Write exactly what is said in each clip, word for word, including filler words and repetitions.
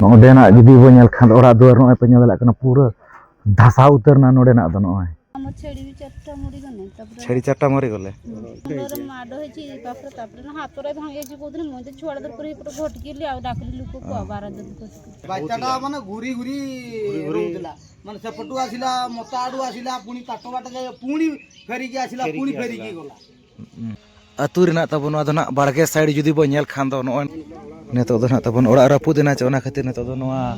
ᱱᱚᱰᱮᱱᱟᱜ ᱡᱩᱫᱤ ᱵᱚᱱ ᱧᱮᱞ ᱠᱷᱟᱱ ᱫᱚ ᱚᱲᱟᱜ ᱫᱩᱣᱟᱹᱨ ᱱᱚᱜᱼᱚᱭ ᱯᱮ ᱧᱮᱞ ᱫᱟᱲᱮᱭᱟᱜ ᱠᱟᱱᱟ, ᱯᱩᱨᱟᱹ ᱫᱷᱟᱥᱟᱣ ᱩᱛᱟᱹᱨ ᱮᱱᱟ ᱱᱚᱰᱮᱱᱟᱜ ᱫᱚ᱾ ᱱᱚᱜᱼᱚᱭ ᱟᱢ ᱪᱷᱟᱹᱲᱤ ᱪᱟᱨᱴᱟ ᱢᱩᱲᱤ ᱜᱚᱞᱮ, ᱛᱟᱯᱚᱨᱮ ᱪᱷᱟᱹᱲᱤ ᱪᱟᱨᱴᱟ ᱢᱩᱲᱤ ᱜᱚᱞᱮ᱾ ᱯᱩᱨᱟᱹ ᱨᱮ ᱢᱟᱰᱚ ହେଇଛି, ତାପରେ, ତାପରେ ନା ହାତରେ ଭାଙ୍ଗି ଯାଇଛି କହୁଥିଲେ, ମୁଁ ତ ଛୁଆଟା ଧରି କରି ଏପଟେ ଘଟିକି ଆଉ ଡାକିଲି ଲୋକକୁ, ଆଉ ବାର ଦେବି କହୁଥିଲି। ବାଚ୍ଚାଟା ମାନେ ଘୁରି ଘୁରି ରହୁଥିଲା, ମାନେ ସେପଟୁ ଆସିଲା, ମତା ଆଡୁ ଆସିଲା, ପୁଣି ତାଟ ବାଟ ଯାଇ ପୁଣି ଫେରିକି ଆସିଲା, ପୁଣି ଫେରିକି ଗଲା। ᱟᱹᱛᱩ ᱨᱮᱱᱟᱜ ᱛᱟᱵᱚᱱ ᱱᱚᱣᱟ ᱫᱚ ᱱᱟᱜ ᱵᱟᱲᱜᱮ ᱥᱟᱭᱤᱰ ᱡᱩᱫᱤ ᱵᱚᱱ ᱧᱮᱞ ᱠᱷᱟᱱ ᱫᱚ ᱱᱚᱜᱼᱚᱭ ᱱᱤᱛᱚᱜ ᱫᱚ ᱱᱟᱜ ᱛᱟᱵᱚᱱ ᱚᱲᱟᱜ ᱨᱟᱹᱯᱩᱫ ᱮᱱᱟ, ᱪᱮ ᱚᱱᱟ ᱠᱷᱟᱹᱛᱤᱨ ᱱᱤᱛᱚᱜ ᱫᱚ ᱱᱚᱣᱟ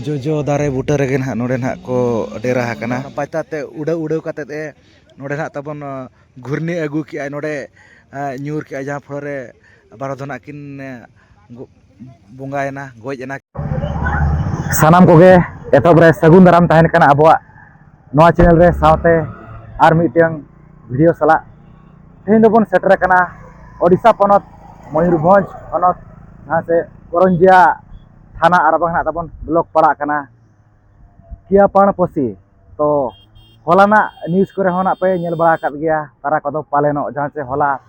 ᱡᱚᱡᱚ ᱫᱟᱨᱮ ᱵᱩᱴᱟᱹ ᱨᱮᱜᱮ ᱱᱟᱜ ᱱᱚᱰᱮ ᱱᱟᱜ ᱠᱚ ᱰᱮᱨᱟ ᱟᱠᱟᱱᱟ᱾ ᱵᱟᱪᱟ ᱛᱮ ᱩᱰᱟᱹᱣ ᱩᱰᱟᱹᱣ ᱠᱟᱛᱮᱫ ᱮ ᱱᱚᱰᱮ ᱱᱟᱜ ᱛᱟᱵᱚᱱ ᱜᱷᱩᱨᱱᱤ ᱟᱹᱜᱩ ᱠᱮᱜᱼᱟᱭ, ᱱᱚᱰᱮ ᱧᱩᱨ ᱠᱮᱜᱼᱟᱭ, ᱡᱟᱦᱟᱸ ᱯᱷᱚᱲᱚ ᱨᱮ ᱵᱟᱨᱚ ᱫᱚ ᱱᱟᱜ ᱠᱤᱱ ᱵᱚᱸᱜᱟᱭᱮᱱᱟ, ᱜᱚᱡ ᱮᱱᱟ᱾ ᱥᱟᱱᱟᱢ ᱠᱚᱜᱮ ᱮᱛᱚᱦᱚᱵ ᱨᱮ ᱥᱟᱹᱜᱩᱱ ᱫᱟᱨᱟᱢ ᱛᱟᱦᱮᱱ ᱠᱟᱱᱟ ᱟᱵᱚᱣᱟᱜ ᱱᱚᱣᱟ ᱪᱮᱱᱮᱞ ᱨᱮ, ᱥᱟᱶᱛᱮ ᱟᱨ ᱢᱤᱫᱴᱟᱝ ᱵᱷᱤᱰᱤᱭᱳ ᱥᱟᱞᱟᱜ᱾ ᱛᱮᱦᱮᱧ ᱫᱚᱵᱚᱱ ᱥᱮᱴᱮᱨ ᱟᱠᱟᱱᱟ ᱳᱰᱤᱥᱟ ᱯᱚᱱᱚᱛ, ᱢᱚᱭᱩᱨᱵᱷᱚᱸᱡᱽ ᱦᱚᱱᱚᱛ, ᱡᱟᱦᱟᱸ ᱥᱮ ᱠᱚᱨᱚᱧᱡᱤᱭᱟ ᱛᱷᱟᱱᱟ ᱟᱨ ᱵᱟᱝ ᱱᱟᱜ ᱛᱟᱵᱚᱱ ᱵᱞᱚᱠ ᱯᱟᱲᱟᱜ ᱠᱟᱱᱟ ᱠᱤᱭᱟᱯᱟᱲ ᱯᱚᱥᱤ᱾ ᱛᱚ ᱦᱚᱞᱟᱱᱟᱜ ᱱᱤᱭᱩᱡᱽ ᱠᱚᱨᱮ ᱦᱚᱸ ᱱᱟᱜ ᱯᱮ ᱧᱮᱞ ᱵᱟᱲᱟ ᱟᱠᱟᱫ ᱜᱮᱭᱟ ᱛᱟᱨᱟ ᱠᱚᱫᱚ ᱯᱟᱞᱮᱱᱚᱜ, ᱡᱟᱦᱟᱸ ᱪᱮ ᱦᱚᱞᱟ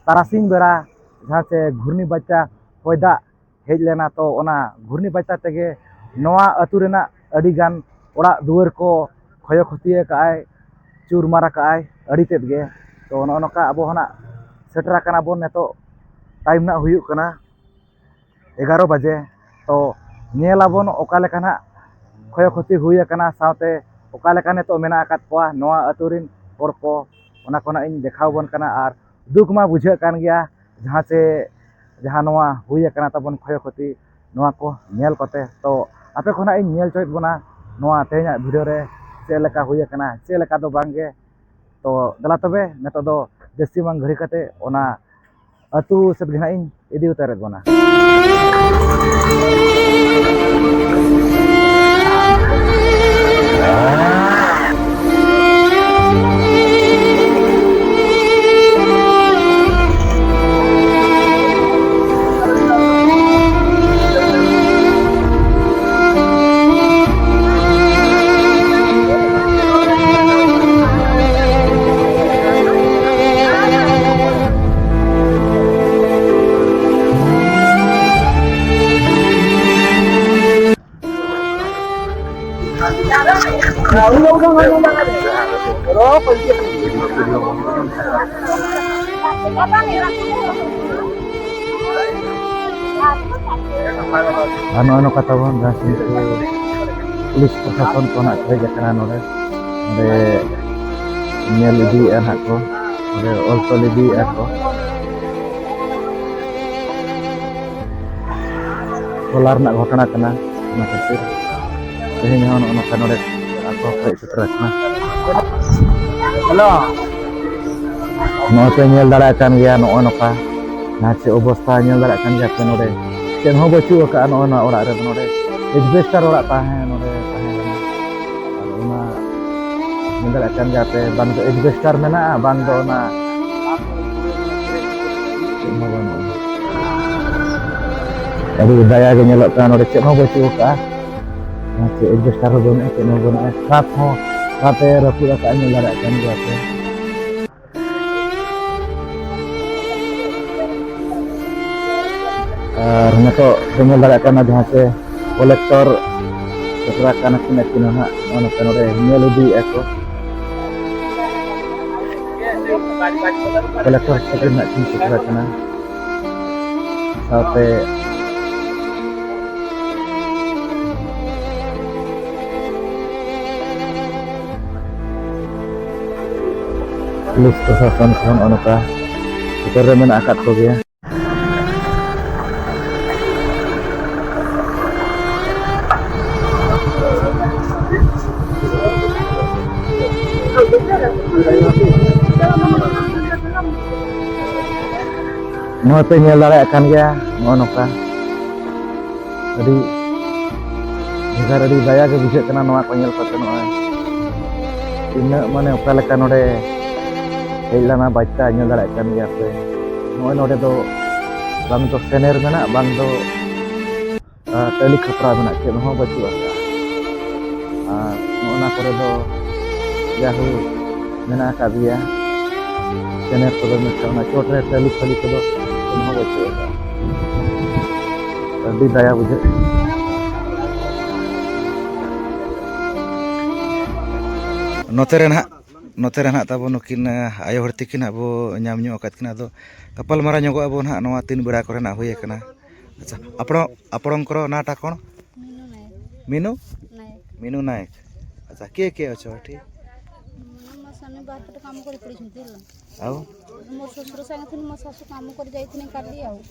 ᱛᱟᱨᱟᱥᱤᱧ ᱵᱮᱲᱟ ᱡᱟᱦᱟᱸ ᱪᱮ ᱜᱷᱩᱨᱱᱤ ᱵᱟᱪᱟ ᱦᱚᱭ ᱫᱟᱜ ᱦᱮᱡ ᱞᱮᱱᱟ᱾ ᱛᱚ ᱚᱱᱟ ᱜᱷᱩᱨᱱᱤ ᱵᱟᱪᱟ ᱛᱮᱜᱮ ᱱᱚᱣᱟ ᱟᱹᱛᱩ ᱨᱮᱱᱟᱜ ᱟᱹᱰᱤ ᱜᱟᱱ ᱚᱲᱟᱜ ᱫᱩᱣᱟᱹᱨ ᱠᱚ ᱠᱷᱚᱭᱚ ᱠᱷᱚᱛᱤ ᱟᱠᱟᱫᱼᱟᱭ, ᱪᱩᱨᱢᱟᱨ ᱟᱠᱟᱫᱼᱟᱭ ᱟᱹᱰᱤ ᱛᱮᱫ ᱜᱮ᱾ ᱛᱚ ᱱᱚᱜᱼᱚ ᱱᱚᱝᱠᱟ ᱟᱵᱚ ᱦᱚᱸ ᱱᱟᱜ ᱥᱮᱴᱮᱨ ᱟᱠᱟᱱᱟ ᱵᱚᱱ, ᱱᱤᱛᱚᱜ ᱴᱟᱭᱤᱢ ᱱᱟᱜ ᱦᱩᱭᱩᱜ ᱠᱟᱱᱟ ᱮᱜᱟᱨᱚ ᱵᱟᱡᱮ᱾ ᱛᱚ ᱧᱮᱞ ᱟᱵᱚᱱ ᱚᱠᱟ ᱞᱮᱠᱟ ᱱᱟᱜ ᱠᱷᱚᱭᱚ ᱠᱷᱚᱛᱤ ᱦᱩᱭ ᱟᱠᱟᱱᱟ, ᱥᱟᱶᱛᱮ ᱚᱠᱟ ᱞᱮᱠᱟ ᱱᱤᱛᱚᱜ ᱢᱮᱱᱟᱜ ᱟᱠᱟᱫ ᱠᱚᱣᱟ ᱱᱚᱣᱟ ᱟᱹᱛᱩ ᱨᱤᱱ ᱦᱚᱲ ᱠᱚ, ᱚᱱᱟ ᱠᱚ ᱱᱟᱜ ᱤᱧ ᱫᱮᱠᱷᱟᱣ ᱟᱵᱚᱱ ᱠᱟᱱᱟ᱾ ᱟᱨ ᱫᱩᱠ ᱢᱟ ᱵᱩᱡᱷᱟᱹᱜ ᱠᱟᱱ ᱜᱮᱭᱟ, ᱡᱟᱦᱟᱸ ᱪᱮ ᱡᱟᱦᱟᱸ ᱱᱚᱣᱟ ᱦᱩᱭ ᱟᱠᱟᱱᱟ ᱛᱟᱵᱚᱱ ᱠᱷᱚᱭᱚ ᱠᱷᱚᱛᱤ, ᱱᱚᱣᱟ ᱠᱚ ᱧᱮᱞ ᱠᱚᱛᱮ᱾ ᱛᱚ ᱟᱯᱮ ᱠᱷᱚᱱᱟᱜ ᱤᱧ ᱧᱮᱞ ᱦᱚᱪᱚᱭᱮᱫ ᱵᱚᱱᱟ ᱱᱚᱣᱟ ᱛᱮᱦᱮᱧᱟᱜ ᱵᱷᱤᱰᱤᱭᱳ ᱨᱮ ᱪᱮᱫ ᱞᱮᱠᱟ ᱦᱩᱭ ᱟᱠᱟᱱᱟ, ᱪᱮᱫ ᱞᱮᱠᱟ ᱫᱚ ᱵᱟᱝ ᱜᱮ᱾ ᱛᱚ ᱫᱮᱞᱟ ᱛᱚᱵᱮ ᱱᱤᱛᱚᱜ ᱫᱚ ᱡᱟᱹᱥᱛᱤ ᱵᱟᱝ ᱜᱷᱟᱹᱲᱤ ᱠᱟᱛᱮ ᱚᱱᱟ ᱟᱹᱛᱩ ᱥᱮᱫ ᱜᱮ ᱱᱟᱜ ᱤᱧ ᱤᱫᱤ ᱩᱛᱟᱹᱨᱮᱫ ᱵᱚᱱᱟ᱾ ᱟᱨ ᱱᱚᱜᱼᱚᱭ ᱱᱚᱝᱠᱟ ᱛᱟᱵᱚᱱ ᱡᱟᱦᱟᱸ ᱠᱤᱱᱛᱩ ᱯᱩᱞᱤᱥ ᱯᱨᱚᱥᱟᱥᱚᱱ ᱠᱚ ᱱᱟᱜ ᱯᱮᱨᱮᱡ ᱟᱠᱟᱱᱟ ᱱᱚᱰᱮ, ᱱᱚᱰᱮ ᱧᱮᱞ ᱤᱫᱤᱭᱮᱫᱼᱟ ᱱᱟᱜ ᱠᱚ, ᱱᱚᱰᱮ ᱚᱞ ᱛᱚᱞ ᱤᱫᱤᱭᱮᱫᱼᱟ ᱠᱚ᱾ ᱦᱚᱞᱟ ᱨᱮᱱᱟᱜ ᱜᱷᱚᱴᱚᱱᱟ ᱠᱟᱱᱟ, ᱚᱱᱟ ᱠᱷᱟᱹᱛᱤᱨ ᱛᱮᱦᱮᱧ ᱦᱚᱸ ᱱᱚᱜᱼᱚ ᱱᱚᱝᱠᱟ ᱱᱚᱰᱮ ᱟᱠᱚ ᱯᱮᱨᱮᱡ ᱥᱮᱴᱮᱨ ᱟᱠᱟᱱᱟ᱾ ᱦᱮᱞᱳ᱾ ᱱᱚᱜᱼᱚᱭ ᱯᱮ ᱧᱮᱞ ᱫᱟᱲᱮᱭᱟᱜ ᱠᱟᱱ ᱜᱮᱭᱟ, ᱱᱚᱜᱼᱚᱭ ᱱᱚᱝᱠᱟ ᱡᱟᱦᱟᱸ ᱪᱮᱫ ᱚᱵᱚᱥᱛᱷᱟ ᱧᱮᱞ ᱫᱟᱲᱮᱭᱟᱜ ᱠᱟᱱ ᱜᱮᱭᱟ ᱯᱮ ᱱᱚᱰᱮ, ᱪᱮᱫ ᱦᱚᱸ ᱵᱟᱹᱪᱩᱜ ᱟᱠᱟᱫᱼᱟ ᱱᱚᱜᱼᱚᱭ ᱱᱚᱣᱟ ᱚᱲᱟᱜ ᱨᱮᱫᱚ᱾ ᱱᱚᱰᱮ ᱮᱡᱵᱮᱥᱴᱟᱨ ᱚᱲᱟᱜ ᱛᱟᱦᱮᱸ, ᱱᱚᱰᱮ ᱛᱟᱦᱮᱸ ᱠᱟᱱᱟ᱾ ᱟᱫᱚ ᱚᱱᱟ ᱧᱮᱞ ᱫᱟᱲᱮᱭᱟᱜ ᱠᱟᱱ ᱜᱮᱭᱟ ᱯᱮ, ᱵᱟᱝ ᱫᱚ ᱮᱡᱵᱮᱥᱴᱟᱨ ᱢᱮᱱᱟᱜᱼᱟ, ᱵᱟᱝ ᱫᱚ ᱚᱱᱟ ᱪᱮᱫ ᱦᱚᱸ ᱵᱟᱹᱱᱩᱜᱼᱟ᱾ ᱟᱹᱰᱤ ᱫᱟᱭᱟ ᱜᱮ ᱧᱮᱞᱚᱜ ᱠᱟᱱᱟ, ᱱᱚᱰᱮ ᱪᱮᱫ ᱦᱚᱸ ᱵᱟᱹᱪᱩᱜ ᱟᱠᱟᱫᱼᱟ᱾ ᱪᱮᱫ ᱮᱡᱵᱮᱥᱴᱟᱨ ᱦᱚᱸ ᱵᱟᱹᱱᱩᱜᱼᱟ, ᱪᱮᱫ ᱦᱚᱸ ᱵᱟᱹᱱᱩᱜᱼᱟ, ᱪᱷᱟᱫᱽ ᱦᱚᱸ ᱚᱱᱟᱛᱮ ᱨᱟᱹᱯᱩᱫ ᱟᱠᱟᱫ, ᱧᱮᱞ ᱫᱟᱲᱮᱭᱟᱜ ᱠᱟᱱ ᱜᱮᱭᱟ ᱯᱮ᱾ ᱟᱨ ᱱᱤᱛᱚᱜ ᱯᱮ ᱧᱮᱞ ᱫᱟᱲᱮᱭᱟᱜ ᱠᱟᱱᱟ ᱡᱟᱦᱟᱸ ᱪᱮ ᱠᱚᱞᱮᱠᱴᱚᱨ ᱥᱮᱴᱮᱨ ᱟᱠᱟᱱᱟ ᱠᱤᱱ ᱟᱹᱠᱤᱱ ᱦᱚᱸ ᱱᱟᱦᱟᱜ, ᱱᱚᱜᱼᱚ ᱱᱚᱛᱮ ᱱᱚᱰᱮ ᱧᱮᱞ ᱤᱫᱤᱭᱮᱫᱼᱟ ᱠᱚ᱾ ᱠᱚᱞᱮᱠᱴᱚᱨ ᱥᱮᱴᱮᱨ ᱱᱟᱦᱟᱜ ᱠᱤᱱ ᱥᱮᱴᱮᱨ ᱟᱠᱟᱱᱟ᱾ ᱥᱟᱶᱛᱮ ᱯᱩᱞᱤᱥ ᱯᱨᱚᱥᱟᱥᱚᱱ ᱠᱷᱚᱱ ᱚᱱᱠᱟ ᱥᱮᱴᱮᱨ ᱨᱮ ᱢᱮᱱᱟᱜ ᱟᱠᱟᱫ ᱠᱚᱜᱮᱭᱟ᱾ ᱱᱚᱜᱼᱚᱭ ᱯᱮ ᱧᱮᱞ ᱫᱟᱲᱮᱭᱟᱜ ᱠᱟᱱ ᱜᱮᱭᱟ, ᱱᱚᱜᱼᱚ ᱱᱚᱝᱠᱟ ᱟᱹᱰᱤ ᱵᱷᱮᱜᱟᱨ, ᱟᱹᱰᱤ ᱫᱟᱭᱟ ᱜᱮ ᱵᱩᱡᱷᱟᱹᱜ ᱠᱟᱱᱟ ᱱᱚᱣᱟ ᱠᱚ ᱧᱮᱞ ᱠᱟᱛᱮ᱾ ᱱᱚᱜᱼᱚᱭ ᱛᱤᱱᱟᱹᱜ ᱢᱟᱱᱮ ᱚᱠᱟ ᱞᱮᱠᱟ ᱱᱚᱰᱮ ᱦᱮᱡ ᱞᱮᱱᱟ ᱵᱟᱪᱪᱟ, ᱧᱮᱞ ᱫᱟᱲᱮᱭᱟᱜ ᱠᱟᱱ ᱜᱮᱭᱟ ᱯᱮ᱾ ᱱᱚᱜᱼᱚᱭ ᱱᱚᱰᱮ ᱫᱚ ᱵᱟᱝ ᱫᱚ ᱥᱮᱱᱮᱨ ᱢᱮᱱᱟᱜ, ᱵᱟᱝ ᱫᱚ ᱟᱨ ᱴᱟᱹᱞᱤ ᱠᱷᱟᱯᱨᱟ ᱢᱮᱱᱟᱜ, ᱪᱮᱫ ᱦᱚᱸ ᱵᱟᱹᱪᱩᱜ ᱟᱠᱟᱫᱼᱟ᱾ ᱟᱨ ᱱᱚᱜᱼᱚ ᱱᱟ ᱠᱚᱨᱮ ᱫᱚ ᱡᱟᱦᱳ ᱢᱮᱱᱟᱜ ᱟᱠᱟᱫ ᱜᱮᱭᱟ, ᱪᱮᱱᱮᱞ ᱠᱚᱫᱚ, ᱢᱮᱱᱠᱷᱟᱱ ᱚᱱᱟ ᱪᱚᱴ ᱨᱮ ᱴᱟᱹᱞᱤ ᱯᱷᱟᱹᱞᱤ ᱠᱚᱫᱚ ᱪᱮᱫ ᱦᱚᱸ ᱵᱟᱹᱪᱩᱜ ᱟᱠᱟᱫᱼᱟ᱾ ᱟᱹᱰᱤ ᱫᱟᱭᱟ ᱵᱩᱡᱷᱟᱹᱜ ᱠᱟᱱᱟ᱾ ᱱᱚᱛᱮ ᱨᱮ ᱱᱟᱦᱟᱜ, ᱱᱚᱛᱮ ᱨᱮ ᱱᱟᱦᱟᱜ ᱛᱟᱵᱚ ᱱᱩᱠᱤᱱ, ᱟᱭᱳ ᱦᱚᱲ ᱛᱤᱠᱤᱱ ᱦᱟᱸᱜ ᱵᱚ ᱧᱟᱢ ᱧᱚᱜ ᱟᱠᱟᱫ ᱠᱤᱱᱟ᱾ ᱟᱫᱚ ᱜᱟᱯᱟᱞ ᱢᱟᱨᱟᱣ ᱧᱚᱜᱚᱜ ᱟᱵᱚ ᱱᱟᱦᱟᱜ ᱱᱚᱣᱟ ᱛᱤᱱ ᱵᱮᱲᱟ ᱠᱚᱨᱮᱱᱟᱜ ᱦᱩᱭ ᱟᱠᱟᱱᱟ᱾ ᱟᱪᱪᱷᱟ, ᱟᱯᱲᱚ-, ᱟᱯᱲᱚᱝ ᱠᱚᱨᱚ ନାଁଟା କ'ଣ? ମିନୁ ନାୟକ। ମିନୁ? ନାୟକ। ମିନୁ ନାୟକ। ଆଚ୍ଛା, କିଏ କିଏ ଅଛ ଏଠି? ମୋ ସ୍ୱାମୀ ବାହାରେ କାମ କରି ପଡ଼ିଛନ୍ତି ହେଲା। ଆଉ? ମୋ ଶ୍ୱଶୁର ସାଙ୍ଗେ ଥିଲି, ମୋ ଶାଶୁ କାମ କରି ଯାଇଥିଲେ କାଲି ଆଉ।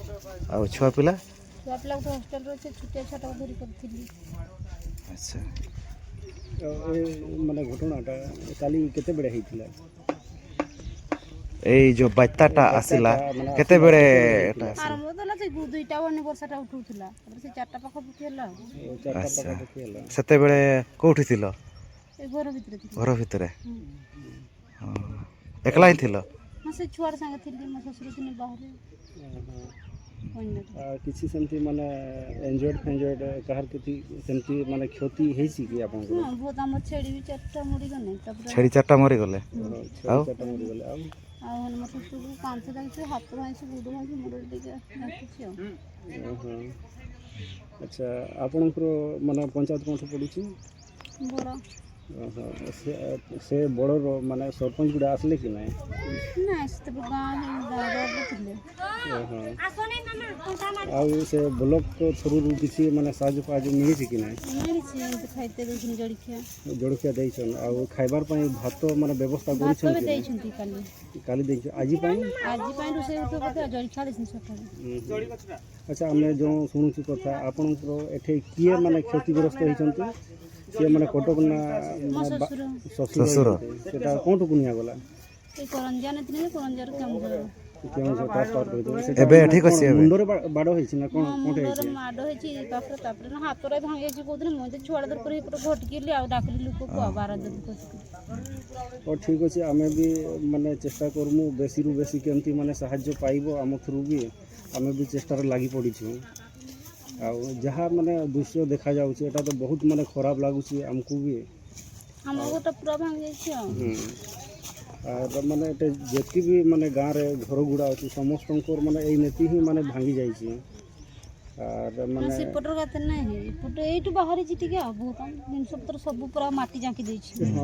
ଆଉ ଛୁଆ ପିଲା? ଛୁଆ ପିଲା ଗୋଟେ ହଷ୍ଟେଲରେ ଅଛି, ଛୋଟିଆ ଛୁଆଟାକୁ ଧରି କରିଥିଲି। ଆଚ୍ଛା। ଏ, ଏ, ମାନେ ଘଟଣାଟା କାଲି କେତେବେଳେ ହେଇଥିଲା? ଏଇ ଯୋଉ ବାତ୍ୟାଟା ଆସିଲା, ବାତ୍ୟାଟା ମାନେ କେତେବେଳେ ଆସିଲା, ଏଟା ଆସିଲା? ଆରମ୍ଭ ତ ହେଲା ସେ ଦୁ-, ଦୁଇଟା ବେଳେ ବର୍ଷାଟା ଉଠୁଥିଲା, ତାପରେ ସେ ଚାରିଟା ପାଖାପାଖି ହେଲା ଆଉ। ଓ, ଚାରିଟା ଆଚ୍ଛା। ପାଖାପାଖି ହେଲା। ସେତେବେଳେ କୋଉଠି ଥିଲ? ଏ ଘର ଭିତରେ ଥିଲି। ଘର ଭିତରେ? ହୁଁ। ହଁ। ଏକଲା ହିଁ ଥିଲ? ହଁ, ସେ ଛୁଆର ସାଙ୍ଗେ ଥିଲି, ମୋ ଶ୍ୱଶୁର ଥିଲେ ବାହାରେ। ଓହୋ। ଅନ୍ୟ। ଆ, କିଛି ସେମିତି ମାନେ ଇଞ୍ଜୁର୍ଡ ଫେଞ୍ଜୁର୍ଡ କାହାର କିଛି ସେମିତି ମାନେ କ୍ଷତି ହେଇଛି କି ଆପଣଙ୍କର? ହଁ, ବହୁତ। ଆମର ଛେଳି ବି ଚାରିଟା ମରିଗଲେ, ତାପରେ ଛେଳି ଚାରିଟା ମରିଗଲେ? ହୁଁ। ଓହୋ, ଛେଳି ଆଉ? ଚାରିଟା ମରିଗଲେ। ଆଉ? ଆଉ ମାନେ ମୋ ଶ୍ୱଶୁରକୁ କାନ୍ଥ ଲାଗିଛି, ହାତ ଭାଙ୍ଗିଛି, ଗୋଡ଼ ଭାଙ୍ଗିଛି, ମୁଣ୍ଡରେ ଟିକେ ଭାଙ୍ଗିଛି ଆଉ। ଓହୋ। ଆଚ୍ଛା, ଆପଣଙ୍କର ମାନେ ପଞ୍ଚାୟତ କୋଉଠି ପଡ଼ୁଛି? ବଡ଼। ଓହୋ, ସେ, ସେ ବଡ଼ର ମାନେ ସରପଞ୍ଚ ଗୁଡ଼ା ଆସିଲେ କି ନାହିଁ? ନାଇଁ, ସେତେବେଳେ ଗାଁ ହିଁ, ଗାଁ ରୋଡ଼ରେ ଥିଲେ। ଓହୋ। ଆଉ ସେ ବ୍ଲକ ଥ୍ରୁରୁ କିଛି ମାନେ ସାହାଯ୍ୟ ଫାହାଯ୍ୟ ମିଳିଛି କି ନାହିଁ? ମିଳିଛି, ଏମିତି ଖାଇତେ ଦଉଛନ୍ତି ଜଳଖିଆ। ଜଳଖିଆ ଦେଇଛନ୍ତି। ଆଉ ଖାଇବାର ପାଇଁ ଭାତ ମାନେ ବ୍ୟବସ୍ଥା ଭାତ କରିଛନ୍ତି ବି କି ନାହିଁ? ଦେଇଛନ୍ତି କାଲି। କାଲି ଦେଇଛନ୍ତି। ଆଜି ପାଇଁ? ଆଜି ପାଇଁ ରୋଷେଇ ହଉଥିବ ବୋଧେ, ଜଳଖିଆ ଦେଇଛନ୍ତି ସକାଳୁ। ହୁଁ, ହୁଁ। ଆଚ୍ଛା, ଆମେ ଯେଉଁ ଶୁଣୁଛୁ କଥା, ଆପଣଙ୍କର ଏଠି କିଏ ମାନେ କ୍ଷତିଗ୍ରସ୍ତ ହେଇଛନ୍ତି? କିଏ ମାନେ କଟକ ନା ମୋ ନା ବା-, ଶ୍ୱଶୁର। ଶ୍ୱଶୁର ଶ୍ୱଶୁର। ହେଇଛନ୍ତି? ସେଟା କୋଉଠୁକୁ ନିଆଗଲା? ଏଇ କରଞ୍ଜିଆ ନେଇଥିଲେ ଯେ କରଞ୍ଜିଆରୁ କେଉଁଝର। କେଉଁଝର ଟ୍ରାନ୍ସଫର କରିଦେବେ। ସେଟା ଏବେ ମାନେ ଠିକ୍ ଅଛି କ'ଣ ଏବେ? ମୁଣ୍ଡରେ ବା-, ବାଡ଼ ହେଇଛି ନା କ'ଣ? ମୋ କୋଉଠି ମୁଣ୍ଡରେ ହେଇଛି? ମାଡ଼ ହେଇଛି, ତାପରେ, ତାପରେ ନା ହାତଟା ଭାଙ୍ଗି ଯାଇଛି କହୁଥିଲେ। ମୁଁ ଏମିତି ଛୁଆଟା ଧରି କରି ଏପଟେ ଘଟକିଲି ଆଉ ଡାକିଲି ଲୋକକୁ ଆଉ ବାର ଜଣ କରିକି। ହଉ, ଠିକ୍ ଅଛି, ଆମେ ବି ମାନେ ଚେଷ୍ଟା କରମୁ ବେଶୀରୁ ବେଶୀ କେମିତି ମାନେ ସାହାଯ୍ୟ ପାଇବ ଆମ ଥ୍ରୁ ବି, ଆମେ ବି ଚେଷ୍ଟାରେ ଲାଗି ପଡ଼ିଛୁ। ଆଉ ଯାହା ମାନେ ଦୃଶ୍ୟ ଦେଖାଯାଉଛି, ଏଇଟା ତ ବହୁତ ମାନେ ଖରାପ ଲାଗୁଛି ଆମକୁ ବି। ଆମ ଆଉ ଘରଟା ପୁରା ଭାଙ୍ଗି ଯାଇଛି ଆଉ। ହୁଁ। ଆଉ ମାନେ ଏଠି ଯେତିକି ବି ମାନେ ଗାଁରେ ଘରଗୁଡ଼ା ଅଛି, ସମସ୍ତଙ୍କର ମାନେ ଏଇ ନୀତି ହିଁ ମାନେ ଭାଙ୍ଗି ଯାଇଛି। ଆର ମାନେ ସେପଟର କଥା ନାହିଁ, ଏପଟ ଏଇଠୁ ବାହାରିଛି ଟିକେ ଆଉ। ବହୁତ ଜିନିଷ ପତ୍ର ସବୁ ପୁରା ମାଟି ଜାଙ୍କି ଦେଇଛି। ହଁ,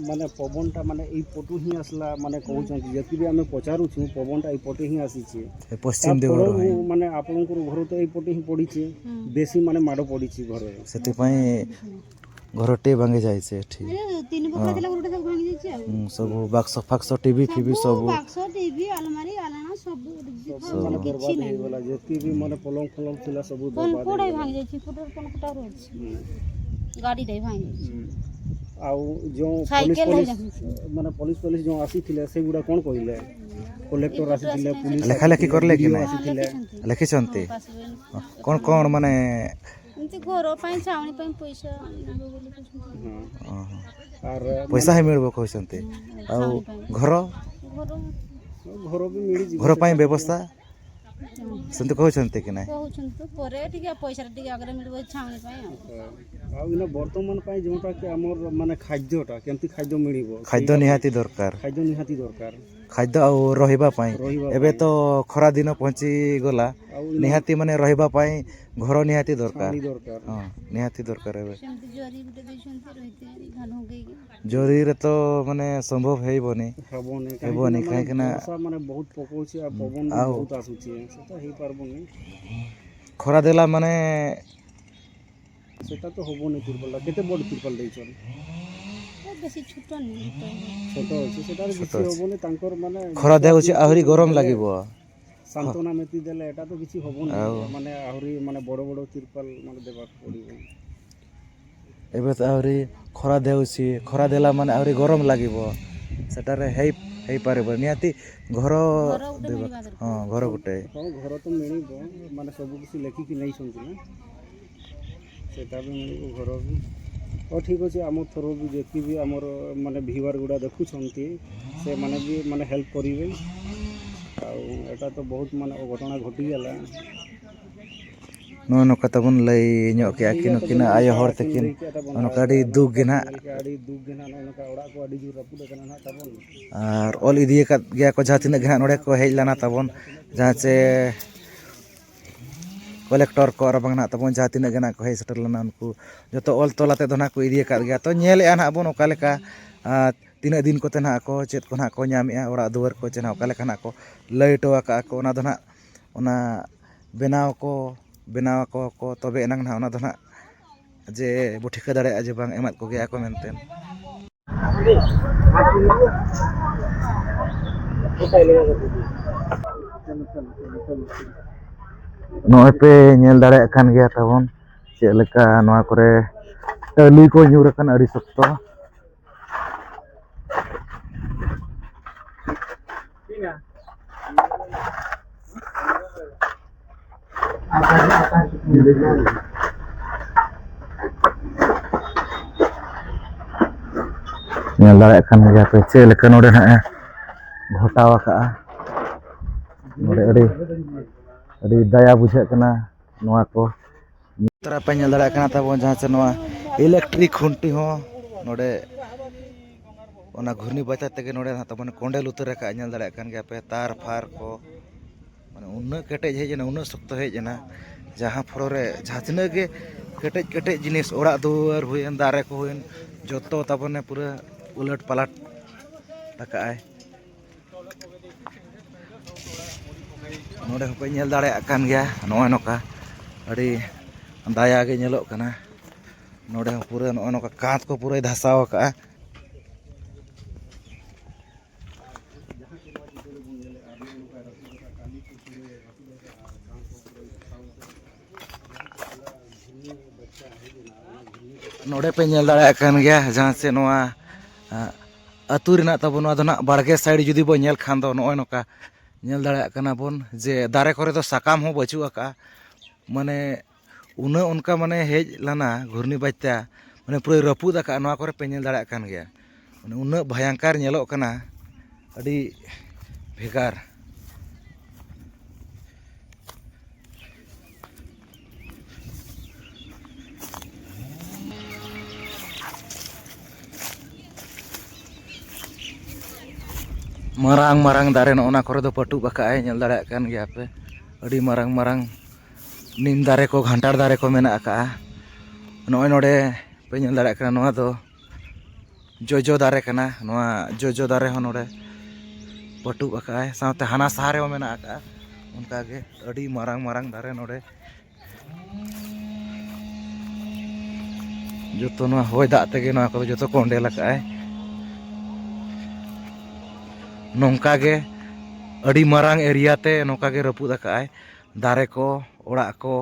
ମାନେ ପବନଟା ମାନେ ଏଇ ପଟୁ ହିଁ ଆସିଲା, ମାନେ କହୁଛନ୍ତି, ଯେତିକି ବି ଆମେ ପଚାରୁଛୁ, ପବନଟା ଏଇ ପଟେ ହିଁ ଆସିଛି। ଏ ପଶ୍ଚିମ ତା ଦିଗରୁ ପରରୁ ହିଁ। ମାନେ ଆପଣଙ୍କର ଘର ତ ଏଇ ପଟେ ହିଁ ପଡ଼ିଛି, ହୁଁ। ବେଶୀ ମାନେ ମାଡ଼ ପଡ଼ିଛି ଘରେ। ସେଥିପାଇଁ ଘରଟି ଭାଙ୍ଗି ଯାଇଛି ଏଠି। ଆରେ, ତିନି ବଖରା ହଁ। ଥିଲା, ଗୋଟେ ସବୁ ଭାଙ୍ଗି ଯାଇଛି ଆଉ। ହୁଁ, ସବୁ ବାକ୍ସ ଫାକ୍ସ, ଟି ଭି ଫିଭି ସବୁ ସବୁ। ବାକ୍ସ, ଟି ଭି, ଆଲମାରି, ଆଲଣା ସବୁ ଉଡ଼ିଛି। ସବୁ ସବୁ ମାନେ କିଛି ବର୍ବାଦ ନାହିଁ। ହେଇଗଲା, ଯେତିକି ବି ମାନେ ପଲଙ୍କ ଫଲଙ୍କ ଥିଲା ସବୁ କଣ ବର୍ବାଦ କୋଉଟା ହେଇଗଲା। ଭାଙ୍ଗି ଯାଇଛି? ଫୁଟର କଣ କୋଉଟା ଅଛି? ହୁଁ। ଗାଡ଼ିଟା ବି ଭାଙ୍ଗି ଯାଇଛି। ହୁଁ। ଆଉ ଯେଉଁ ସାଇକେଲ ପୋଲିସ, ପୋଲିସ, ଭାଙ୍ଗି ଯାଇଛି। ମାନେ ପୋଲିସ ପୋଲିସ ଯେଉଁ ଆସିଥିଲେ, ସେଗୁଡ଼ା କ'ଣ କହିଲେ? କଲେକ୍ଟର ଏପଟୁ ଆସିଥିଲେ, ଆସିନାହାନ୍ତି। ପୋଲିସ ଲେଖା ଲେଖି ଆସିଥିଲେ, କରିଲେ କି ବିଡ଼ିଓ ନାହିଁ? ଆସିଥିଲେ। ଲେଖିଛନ୍ତି। ଲେଖିଛନ୍ତି? ହଁ, ପାସ୍ ବହି। କ'ଣ କ'ଣ ମାନେ? ଏମିତି ଘର ପାଇଁ, ଛାଉଣି ପାଇଁ ପଇସା ଆଣିବେ ବୋଲି କହୁଛନ୍ତି। ହଁ। ଓହୋ। ଆର ପଇସା ହିଁ ମିଳିବ କହୁଛନ୍ତି। ହୁଁ, ଆଉ ଛାଉଣି ପାଇଁ। ଘର? ଘର ଘର ବି ମିଳିଯିବ। ଘର ପାଇଁ ସେଟା ବ୍ୟବସ୍ଥା? ହୁଁ। ସେମିତି କହୁଛନ୍ତି କି ନାହିଁ? କହୁଛନ୍ତି ତ, ପରେ ଟିକେ ପଇସାଟା ଟିକେ ଆଗରେ ମିଳିବ ଛାଉଣି ପାଇଁ ଆଉ। ହଁ। ଆଉ ଏଇନା ବର୍ତ୍ତମାନ ପାଇଁ ଯେଉଁଟା କି ଆମର ମାନେ ଖାଦ୍ୟଟା, କେମିତି ଖାଦ୍ୟ ମିଳିବ? ଖାଦ୍ୟ ସେଇଟା ନିହାତି ଦରକାର। ଖାଦ୍ୟ ନିହାତି ଦରକାର। ଖାଦ୍ୟ ଆଉ ରହିବା ପାଇଁ। ରହିବା ଏବେ ପାଇଁ। ତ ଖରା ଦିନ ପହଞ୍ଚିଗଲା। ଆଉ ଏଇନା ନିହାତି ମାନେ ରହିବା ପାଇଁ ଘର ନିହାତି ଦରକାର। ଛାଉଣି ଦରକାର। ହଁ, ନିହାତି ଦରକାର ଏବେ। ସେମିତି ଜରି ଗୋଟେ ଦେଇଛନ୍ତି, ରହିତେ ଧାନ ଉଗେଇକି। ଜରିରେ ତ ମାନେ ସମ୍ଭବ ହେଇବନି। ହବନି, ହେବନି, କାହିଁକିନା ମାନେ କାହିଁକିନା ବର୍ଷା ମାନେ ବହୁତ ପକଉଛି, ଆଉ ପବନ ବି ଆଉ ବହୁତ ଆସୁଛି, ସେଟା ହେଇପାରିବନି। ଖରା ଦେଲା ମାନେ ସେଟା ତ ହବନି ତିରପାଲଟା। କେତେ ବଡ଼ ତିରପାଲ ଦେଇଛନ୍ତି? ଏ ବେଶୀ ଛୋଟ ନୁହେଁ, ଛୋଟ। ଛୋଟ ଅଛି, ସେଟାରେ ଛୋଟ କିଛି ଅଛି। ହବନି। ତାଙ୍କର ମାନେ ଖରା ବିଶ୍ୱାସ ଦେଉଛି, ଯେତିକି ଆହୁରି ଗରମ ଦେଲେ, ଲାଗିବ। ସାନ୍ତ୍ୱନା ମେତି ଦେଲେ ଏଟା ତ କିଛି ହବନି। ଆଉ ମାନେ ଆହୁରି ମାନେ ବଡ଼ ବଡ଼ ତିରପାଲ ମାନେ ଦେବାକୁ ପଡ଼ିବ। ଏବେ ତ ଆହୁରି ଖରା ଦେଉଛି, ଖରା ଦେଲା ମାନେ ଆହୁରି ଗରମ ଲାଗିବ। ସେଟାରେ ହେଇ, ହେଇପାରିବ ନିହାତି। ଘର ଘର ଗୋଟେ ଦେବା-, ମିଳିବା ଦରକାର। ହଁ, ଘର ଗୋଟେ। ହଁ, ଘର ତ ମିଳିବ, ମାନେ ସବୁ କିଛି ଲେଖିକି ନେଇଛନ୍ତି ନା, ସେଟା ବି ମିଳିବ ଘର ବି। ହଉ, ଠିକ୍ ଅଛି, ଆମ ଥ୍ରୁ ବି ଯେତିକି ବି ଆମର ମାନେ ଭିୟୁଆର ଗୁଡ଼ା ଦେଖୁଛନ୍ତି, ସେମାନେ ବି ମାନେ ହେଲ୍ପ କରିବେ। ଆଉ ଏଟା ତ ବହୁତ ମାନେ ଅଘଟଣା ଘଟିଗଲା। ᱱᱚᱜᱼᱚ ᱱᱚᱝᱠᱟ ᱛᱟᱵᱚᱱ ᱞᱟᱹᱭ ᱧᱚᱜ ᱠᱮᱜᱼᱟ ᱠᱤᱱ ᱱᱩᱠᱤᱱ ᱟᱭᱳ ᱦᱚᱲ ᱛᱟᱹᱠᱤᱱ᱾ ᱱᱚᱜᱼᱚ ᱱᱚᱝᱠᱟ ᱟᱹᱰᱤ ᱫᱩᱠ ᱜᱮ ᱱᱟᱦᱟᱜ᱾ ᱟᱹᱰᱤ ᱫᱩᱠ ᱜᱮ ᱱᱟᱦᱟᱜ, ᱱᱚᱜᱼᱚ ᱱᱚᱝᱠᱟ ᱚᱲᱟᱜ ᱠᱚ ᱟᱹᱰᱤ ᱡᱳᱨ ᱨᱟᱹᱯᱩᱫ ᱟᱠᱟᱱᱟ ᱱᱟᱦᱟᱜ ᱛᱟᱵᱚᱱ᱾ ᱟᱨ ᱚᱞ ᱤᱫᱤᱭᱟᱠᱟᱫ ᱜᱮᱭᱟ ᱠᱚ ᱡᱟᱦᱟᱸ ᱛᱤᱱᱟᱹᱜ ᱜᱮ ᱱᱟᱦᱟᱜ ᱱᱚᱰᱮ ᱠᱚ ᱦᱮᱡ ᱞᱮᱱᱟ ᱛᱟᱵᱚᱱ, ᱡᱟᱦᱟᱸ ᱪᱮ ᱠᱚᱞᱮᱠᱴᱚᱨ ᱠᱚ ᱟᱨ ᱵᱟᱝ ᱱᱟᱦᱟᱜ ᱛᱟᱵᱚᱱ ᱡᱟᱦᱟᱸ ᱛᱤᱱᱟᱹᱜ ᱜᱮ ᱱᱟᱦᱟᱜ ᱠᱚ ᱦᱮᱡ ᱥᱮᱴᱮᱨ ᱞᱮᱱᱟ, ᱩᱱᱠᱩ ᱡᱚᱛᱚ ᱚᱞ ᱛᱚᱞ ᱟᱛᱮᱫ ᱫᱚ ᱱᱟᱦᱟᱜ ᱠᱚ ᱤᱫᱤ ᱟᱠᱟᱫ ᱜᱮᱭᱟ᱾ ᱛᱚ, ᱧᱮᱞᱮᱫᱼᱟ ᱱᱟᱦᱟᱜ ᱵᱚᱱ ᱚᱠᱟ ᱞᱮᱠᱟ, ᱟᱨ ᱛᱤᱱᱟᱹᱜ ᱫᱤᱱ ᱠᱚᱛᱮ ᱱᱟᱦᱟᱜ ᱠᱚ ᱪᱮᱫ ᱠᱚ ᱱᱟᱦᱟᱜ ᱠᱚ ᱧᱟᱢᱮᱫᱼᱟ, ᱚᱲᱟᱜ ᱫᱩᱣᱟᱹᱨ ᱠᱚ ᱪᱮ ᱱᱟᱦᱟᱜ ᱚᱠᱟ ᱞᱮᱠᱟ ᱱᱟᱦᱟᱜ ᱠᱚ ᱞᱟᱹᱭ ᱦᱚᱴᱚ ᱟᱠᱟᱫᱼᱟ ᱠᱚ, ᱚᱱᱟ ᱫᱚ ᱱᱟᱦᱟᱜ ᱚᱱᱟ ᱵᱮᱱᱟᱣ ᱠᱚ, ᱵᱮᱱᱟᱣ ᱟᱠᱚ ᱠᱚ, ᱛᱚᱵᱮ ᱮᱱᱟᱝ ᱱᱟᱦᱟᱜ ᱚᱱᱟ ᱫᱚ ᱱᱟᱦᱟᱜ ᱡᱮ ᱵᱚ ᱴᱷᱤᱠᱟᱹ ᱫᱟᱲᱮᱭᱟᱜᱼᱟ ᱡᱮ ᱵᱟᱝ ᱮᱢᱟᱫ ᱠᱚᱜᱮᱭᱟ ᱠᱚ ᱢᱮᱱᱛᱮ᱾ ᱱᱚᱜᱼᱚᱭ ᱯᱮ ᱧᱮᱞ ᱫᱟᱲᱮᱭᱟᱜ ᱠᱟᱱ ᱜᱮᱭᱟ ᱛᱟᱵᱚᱱ ᱪᱮᱫ ᱞᱮᱠᱟ ᱱᱚᱣᱟ ᱠᱚᱨᱮ ᱴᱟᱹᱞᱤ ᱠᱚ ᱧᱩᱨ ᱟᱠᱟᱱ ᱟᱹᱰᱤ ᱥᱚᱠᱛᱚ᱾ ᱧᱮᱞ ᱫᱟᱲᱮᱭᱟᱜ ᱠᱟᱱ ᱜᱮᱭᱟ ᱯᱮ ᱪᱮᱫ ᱞᱮᱠᱟ ᱱᱚᱰᱮ ᱱᱟᱦᱟᱜ ᱮ ᱜᱷᱚᱴᱟᱣ ᱟᱠᱟᱜᱼᱟ᱾ ᱱᱚᱰᱮ ᱟᱹᱰᱤ, ᱟᱹᱰᱤ ᱫᱟᱭᱟ ᱵᱩᱡᱷᱟᱹᱜ ᱠᱟᱱᱟ ᱱᱚᱣᱟ ᱠᱚ᱾ ᱛᱟᱨᱟ ᱯᱮ ᱧᱮᱞ ᱫᱟᱲᱮᱭᱟᱜ ᱠᱟᱱᱟ ᱛᱟᱵᱚᱱ ᱡᱟᱦᱟᱸ ᱪᱮ ᱱᱚᱣᱟ ᱤᱞᱮᱠᱴᱨᱤᱠ ᱠᱷᱩᱱᱴᱤ ᱦᱚᱸ ᱱᱚᱰᱮ ᱚᱱᱟ ᱜᱷᱩᱨᱱᱤ ᱵᱟᱡᱟᱨ ᱛᱮᱜᱮ ᱱᱚᱰᱮ ᱱᱟᱦᱟᱜ ᱛᱟᱵᱚᱱ ᱠᱚᱸᱰᱮᱞ ᱩᱛᱟᱹᱨ ᱟᱠᱟᱫᱼᱟ᱾ ᱧᱮᱞ ᱫᱟᱲᱮᱭᱟᱜ ᱠᱟᱱ ᱜᱮᱭᱟ ᱯᱮ ᱛᱟᱨ ᱯᱷᱟᱨ ᱠᱚ, ᱢᱟᱱᱮ ᱩᱱᱟᱹᱜ ᱠᱮᱴᱮᱡ ᱦᱮᱡ ᱮᱱᱟ, ᱩᱱᱟᱹᱜ ᱥᱚᱠᱛᱚ ᱦᱮᱡ ᱮᱱᱟ᱾ ᱡᱟᱦᱟᱸ ᱯᱷᱚᱨᱚ ᱨᱮ ᱡᱟᱦᱟᱸ ᱛᱤᱱᱟᱹᱜ ᱜᱮ ᱠᱮᱴᱮᱡ ᱠᱮᱴᱮᱡ ᱡᱤᱱᱤᱥ, ᱚᱲᱟᱜ ᱫᱩᱣᱟᱹᱨ ᱦᱩᱭᱮᱱ, ᱫᱟᱨᱮ ᱠᱚ ᱦᱩᱭᱮᱱ, ᱡᱚᱛᱚ ᱛᱟᱵᱚᱱᱮ ᱯᱩᱨᱟᱹ ᱩᱞᱟᱹᱴ ᱯᱟᱞᱟᱴ ᱟᱠᱟᱜᱼᱟᱭ᱾ ᱱᱚᱰᱮ ᱦᱚᱸᱯᱮ ᱧᱮᱞ ᱫᱟᱲᱮᱭᱟᱜ ᱠᱟᱱ ᱜᱮᱭᱟ, ᱱᱚᱜᱼᱚᱭ ᱱᱚᱝᱠᱟ ᱟᱹᱰᱤ ᱫᱟᱭᱟ ᱜᱮ ᱧᱮᱞᱚᱜ ᱠᱟᱱᱟ᱾ ᱱᱚᱰᱮ ᱦᱚᱸ ᱯᱩᱨᱟᱹ ᱱᱚᱜᱼᱚᱭ ᱱᱚᱝᱠᱟ ᱠᱟᱸᱛ ᱠᱚ ᱯᱩᱨᱟᱹᱭ ᱫᱷᱟᱥᱟᱣ ᱟᱠᱟᱜᱼᱟ᱾ ᱱᱚᱰᱮ ᱯᱮ ᱧᱮᱞ ᱫᱟᱲᱮᱭᱟᱜ ᱠᱟᱱ ᱜᱮᱭᱟ, ᱡᱟᱦᱟᱸ ᱥᱮ ᱱᱚᱣᱟ, ᱟᱸ, ᱟᱹᱛᱩ ᱨᱮᱱᱟᱜ ᱛᱟᱵᱚ, ᱱᱚᱣᱟ ᱫᱚ ᱱᱟᱜ ᱵᱟᱲᱜᱮ ᱥᱟᱭᱤᱰ ᱡᱩᱫᱤ ᱵᱚᱱ ᱧᱮᱞ ᱠᱷᱟᱱ ᱫᱚ ᱱᱚᱜᱼᱚᱭ ᱱᱚᱝᱠᱟ ᱧᱮᱞ ᱫᱟᱲᱮᱭᱟᱜ ᱠᱟᱱᱟ ᱵᱚᱱ ᱡᱮ ᱫᱟᱨᱮ ᱠᱚᱨᱮ ᱫᱚ ᱥᱟᱠᱟᱢ ᱦᱚᱸ ᱵᱟᱹᱪᱩᱜ ᱟᱠᱟᱜᱼᱟ᱾ ᱢᱟᱱᱮ ᱩᱱᱟᱹᱜ ᱚᱱᱠᱟ ᱢᱟᱱᱮ ᱦᱮᱡ ᱞᱮᱱᱟ ᱜᱷᱩᱨᱱᱤ ᱵᱟᱡᱽᱛᱮ, ᱢᱟᱱᱮ ᱯᱩᱨᱟᱹᱭ ᱨᱟᱹᱯᱩᱫ ᱟᱠᱟᱫᱼᱟ᱾ ᱱᱚᱣᱟ ᱠᱚᱨᱮ ᱯᱮ ᱧᱮᱞ ᱫᱟᱲᱮᱭᱟᱜ ᱠᱟᱱ ᱜᱮᱭᱟ, ᱢᱟᱱᱮ ᱩᱱᱟᱹᱜ ᱵᱷᱚᱭᱚᱝᱠᱚᱨ ᱧᱮᱞᱚᱜ ᱠᱟᱱᱟ, ᱟᱹᱰᱤ ᱵᱷᱮᱜᱟᱨ᱾ ᱢᱟᱨᱟᱝ ᱢᱟᱨᱟᱝ ᱫᱟᱨᱮ ᱱᱚᱜᱼᱚ ᱱᱟ ᱠᱚᱨᱮ ᱫᱚ ᱯᱟᱹᱴᱩᱵ ᱟᱠᱟᱫᱼᱟᱭ, ᱧᱮᱞ ᱫᱟᱲᱮᱭᱟᱜ ᱠᱟᱱ ᱜᱮᱭᱟ ᱯᱮ, ᱟᱹᱰᱤ ᱢᱟᱨᱟᱝ ᱢᱟᱨᱟᱝ ᱱᱤᱢ ᱫᱟᱨᱮ ᱠᱚ, ᱜᱷᱟᱱᱴᱟᱲ ᱫᱟᱨᱮ ᱠᱚ ᱢᱮᱱᱟᱜ ᱟᱠᱟᱫᱼᱟ᱾ ᱱᱚᱜᱼᱚᱭ ᱱᱚᱰᱮ ᱯᱮ ᱧᱮᱞ ᱫᱟᱲᱮᱭᱟᱜ ᱠᱟᱱᱟ, ᱱᱚᱣᱟ ᱫᱚ ᱡᱚᱡᱚ ᱫᱟᱨᱮ ᱠᱟᱱᱟ᱾ ᱱᱚᱣᱟ ᱡᱚᱡᱚ ᱫᱟᱨᱮ ᱦᱚᱸ ᱱᱚᱰᱮ ᱯᱟᱹᱴᱩᱵ ᱟᱠᱟᱫᱼᱟᱭ, ᱥᱟᱶᱛᱮ ᱦᱟᱱᱟ ᱥᱟᱦᱟ ᱨᱮᱦᱚᱸ ᱢᱮᱱᱟᱜ ᱟᱠᱟᱫᱼᱟ᱾ ᱚᱱᱠᱟᱜᱮ ᱟᱹᱰᱤ ᱢᱟᱨᱟᱝ ᱢᱟᱨᱟᱝ ᱫᱟᱨᱮ ᱱᱚᱰᱮ᱾ ᱡᱚᱛᱚ ᱱᱚᱣᱟ ᱦᱚᱭ ᱫᱟᱜ ᱛᱮᱜᱮ ᱱᱚᱣᱟ ᱠᱚᱫᱚ ᱡᱚᱛᱚ ᱠᱚᱸᱰᱮᱞ ᱟᱠᱟᱫᱼᱟᱭ᱾ ᱱᱚᱝᱠᱟ ᱜᱮ ᱟᱹᱰᱤ ᱢᱟᱨᱟᱝ ᱮᱨᱤᱭᱟ ᱛᱮ ᱱᱚᱝᱠᱟ ᱜᱮ ᱨᱟᱹᱯᱩᱫ ᱟᱠᱟᱫᱼᱟᱭ, ᱫᱟᱨᱮ ᱠᱚ, ᱚᱲᱟᱜ ᱠᱚ,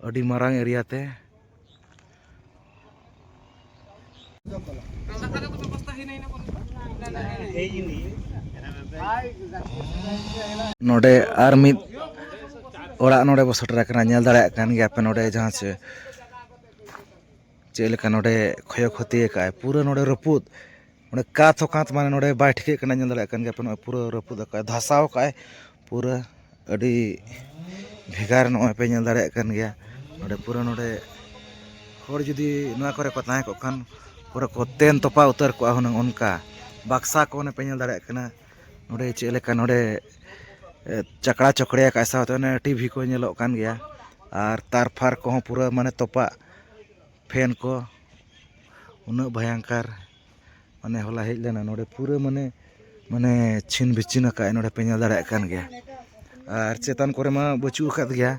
ᱟᱹᱰᱤ ᱢᱟᱨᱟᱝ ᱮᱨᱤᱭᱟ ᱛᱮ᱾ ᱱᱚᱰᱮ ᱟᱨ ᱢᱤᱫ ᱚᱲᱟᱜ ᱱᱚᱰᱮ ᱵᱚ ᱥᱮᱴᱮᱨ ᱟᱠᱟᱱᱟ᱾ ᱧᱮᱞ ᱫᱟᱲᱮᱭᱟᱜ ᱠᱟᱱ ᱜᱮᱭᱟ ᱯᱮ ᱱᱚᱰᱮ ᱡᱟᱦᱟᱸ ᱪᱮ ᱪᱮᱫ ᱞᱮᱠᱟ ᱱᱚᱰᱮ ᱠᱷᱚᱭᱚ ᱠᱷᱚᱛᱤ ᱟᱠᱟᱫᱼᱟᱭ, ᱯᱩᱨᱟᱹ ᱱᱚᱰᱮ ᱨᱟᱹᱯᱩᱫ᱾ ᱱᱚᱰᱮ ᱠᱟᱸᱛ ᱦᱚᱸ ᱠᱟᱸᱛ, ᱢᱟᱱᱮ ᱱᱚᱰᱮ ᱵᱟᱭ ᱴᱷᱤᱠᱟᱹᱜ ᱠᱟᱱᱟ᱾ ᱧᱮᱞ ᱫᱟᱲᱮᱭᱟᱜ ᱠᱟᱱ ᱜᱮᱭᱟ ᱯᱮ, ᱱᱚᱜᱼᱚᱭ ᱯᱩᱨᱟᱹ ᱨᱟᱹᱯᱩᱫ ᱟᱠᱟᱫᱼᱟᱭ, ᱫᱷᱟᱥᱟᱣ ᱟᱠᱟᱫᱼᱟᱭ ᱯᱩᱨᱟᱹ᱾ ᱟᱹᱰᱤ ᱵᱷᱮᱜᱟᱨ ᱱᱚᱜᱼᱚᱭ ᱯᱮ ᱧᱮᱞ ᱫᱟᱲᱮᱭᱟᱜ ᱠᱟᱱ ᱜᱮᱭᱟ᱾ ᱱᱚᱰᱮ ᱯᱩᱨᱟᱹ ᱱᱚᱰᱮ ᱦᱚᱲ ᱡᱩᱫᱤ ᱱᱚᱣᱟ ᱠᱚᱨᱮ ᱠᱚ ᱛᱟᱦᱮᱸ ᱠᱚᱜ ᱠᱷᱟᱱ ᱯᱩᱨᱟᱹ ᱠᱚ ᱛᱮᱱ ᱛᱚᱯᱟ ᱩᱛᱟᱹᱨ ᱠᱚᱜᱼᱟ ᱦᱩᱱᱟᱹᱝ᱾ ᱚᱱᱠᱟ ᱵᱟᱠᱥᱟ ᱠᱚ ᱚᱱᱮ ᱯᱮ ᱧᱮᱞ ᱫᱟᱲᱮᱭᱟᱜ ᱠᱟᱱᱟ ᱱᱚᱰᱮ ᱪᱮᱫ ᱞᱮᱠᱟ ᱱᱚᱰᱮ, ᱮ, ᱪᱟᱠᱲᱟ ᱪᱚᱠᱲᱮ ᱟᱠᱟᱫ ᱥᱟᱶᱛᱮ ᱚᱱᱮ ᱴᱤᱵᱷᱤ ᱠᱚ ᱧᱮᱞᱚᱜ ᱠᱟᱱ ᱜᱮᱭᱟ᱾ ᱟᱨ ᱛᱟᱨ ᱯᱷᱟᱨ ᱠᱚᱦᱚᱸ ᱯᱩᱨᱟᱹ ᱢᱟᱱᱮ ᱛᱚᱯᱟᱜ, ᱯᱷᱮᱱ ᱠᱚ ᱩᱱᱟᱹᱜ ᱵᱷᱚᱭᱚᱝᱠᱟᱨ᱾ ᱢᱟᱱᱮ ᱦᱚᱞᱟ ᱦᱮᱡ ᱞᱮᱱᱟ ᱱᱚᱰᱮ ᱯᱩᱨᱟᱹ ᱢᱟᱱᱮ, ᱢᱟᱱᱮ ᱪᱷᱤᱱ ᱵᱤᱪᱷᱤᱱ ᱟᱠᱟᱫ ᱱᱚᱰᱮ ᱯᱮ ᱧᱮᱞ ᱫᱟᱲᱮᱭᱟᱜ ᱠᱟᱱ ᱜᱮᱭᱟ᱾ ᱟᱨ ᱪᱮᱛᱟᱱ ᱠᱚᱨᱮ ᱢᱟ ᱵᱟᱹᱪᱩᱜ ᱟᱠᱟᱫ ᱜᱮᱭᱟ᱾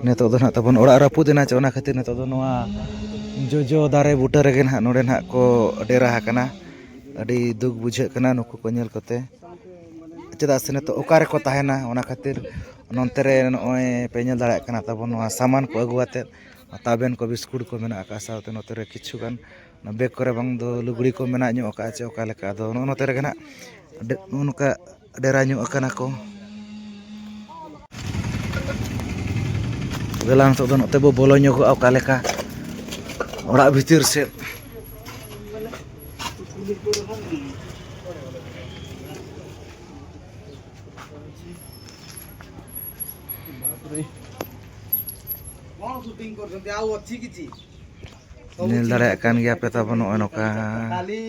ᱱᱤᱛᱚᱜ ᱫᱚ ᱱᱟᱦᱟᱜ ᱛᱟᱵᱚᱱ ᱚᱲᱟᱜ ᱨᱟᱹᱯᱩᱫ ᱮᱱᱟ, ᱪᱮ ᱚᱱᱟ ᱠᱷᱟᱹᱛᱤᱨ ᱱᱤᱛᱚᱜ ᱫᱚ ᱱᱚᱣᱟ ᱡᱚᱡᱚ ᱫᱟᱨᱮ ᱵᱩᱴᱟᱹ ᱨᱮᱜᱮ ᱱᱟᱦᱟᱜ ᱱᱚᱰᱮ ᱱᱟᱦᱟᱜ ᱠᱚ ᱰᱮᱨᱟ ᱟᱠᱟᱱᱟ᱾ ᱟᱹᱰᱤ ᱫᱩᱠ ᱵᱩᱡᱷᱟᱹᱜ ᱠᱟᱱᱟ ᱱᱩᱠᱩ ᱠᱚ ᱧᱮᱞ ᱠᱟᱛᱮ, ᱪᱮᱫᱟᱜ ᱥᱮ ᱱᱤᱛᱚᱜ ᱚᱠᱟ ᱨᱮᱠᱚ ᱛᱟᱦᱮᱱᱟ᱾ ᱚᱱᱟ ᱠᱷᱟᱹᱛᱤᱨ ᱱᱚᱱᱛᱮ ᱨᱮ ᱱᱚᱜᱼᱚᱭ ᱯᱮ ᱧᱮᱞ ᱫᱟᱲᱮᱭᱟᱜ ᱠᱟᱱᱟ ᱛᱟᱵᱚᱱ ᱱᱚᱣᱟ ᱥᱟᱢᱟᱱ ᱠᱚ ᱟᱹᱜᱩ ᱟᱛᱮᱫ ᱛᱟᱵᱮᱱ ᱠᱚ, ᱵᱤᱥᱠᱩᱴ ᱠᱚ ᱢᱮᱱᱟᱜ ᱟᱠᱟᱫᱼᱟ, ᱥᱟᱶᱛᱮ ᱱᱚᱛᱮ ᱨᱮ ᱠᱤᱪᱷᱩ ᱜᱟᱱ ᱵᱮᱜᱽ ᱠᱚᱨᱮ ᱵᱟᱝ ᱫᱚ ᱞᱩᱜᱽᱲᱤ ᱠᱚ ᱢᱮᱱᱟᱜ ᱧᱚᱜ ᱟᱠᱟᱫᱼᱟ ᱪᱮ ᱚᱠᱟ ᱞᱮᱠᱟ᱾ ᱟᱫᱚ ᱱᱚᱜᱼᱚ ᱱᱚᱛᱮ ᱨᱮᱜᱮ ᱱᱟᱦᱟᱜ ᱰᱮ-, ᱱᱚᱜᱼᱚ ᱱᱚᱝᱠᱟ ᱰᱮᱨᱟ ᱧᱚᱜ ᱟᱠᱟᱱᱟ ᱠᱚ᱾ ᱫᱮᱞᱟ ᱱᱤᱛᱚᱜ ᱫᱚ ᱱᱚᱛᱮ ᱵᱚ ᱵᱚᱞᱚ ᱧᱚᱜᱚᱜᱼᱟ ᱚᱠᱟ ᱞᱮᱠᱟ ᱚᱲᱟᱜ ᱵᱷᱤᱛᱤᱨ ᱥᱮᱫ᱾ କଣ ସୁଟିଂ କରୁଛନ୍ତି? ଆଉ ଅଛି କିଛି? ସବୁ ᱧᱮᱞ ᱫᱟᱲᱮᱭᱟᱜ ᱠᱟᱱ ᱜᱮᱭᱟ ᱯᱮ ᱛᱟᱵᱚ ᱱᱚᱜᱼᱚᱭ ᱱᱚᱝᱠᱟ᱾ କାଲି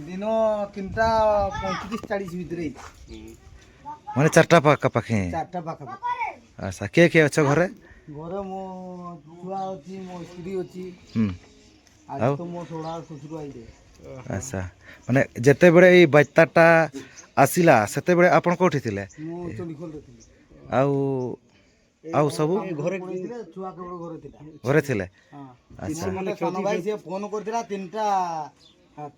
ଦିନ ତିନିଟା ପଇଁତିରିଶ ଚାଳିଶ ଭିତରେ ହେଇଛି। ମାନେ ଚାରିଟା ପାଖାପାଖି। ଚାରିଟା ପାଖାପାଖି। ଆଚ୍ଛା, କିଏ କିଏ ଅଛ ଘରେ? ଘରେ ମୋ ଛୁଆ ଅଛି, ମୋ ସ୍ତ୍ରୀ ଅଛି। ହୁଁ। ଆଜି ଆଉ? ତ ମୋ ଷୋଳ ଶ୍ୱଶୁର ଆଇଲେ। ଆଚ୍ଛା, ମାନେ ଯେତେବେଳେ ଏଇ ବାତ୍ୟାଟା ଆସିଲା, ସେତେବେଳେ ଆପଣ କୋଉଠି ଥିଲେ? ମୁଁ ଚଣ୍ଡିଖୋଲରେ ଥିଲି। ଆଉ, ଆଉ ସବୁ? ଏ ଘରେ ପଡ଼ିଥିଲେ, ଛୁଆ କେବଳ ଘରେ ଥିଲା। ଘରେ ଥିଲେ? ହଁ। ଆଚ୍ଛା। ମାନେ ସାନ ଭାଇ ସିଏ ଫୋନ କରିଥିଲା ତିନିଟା, ଆ,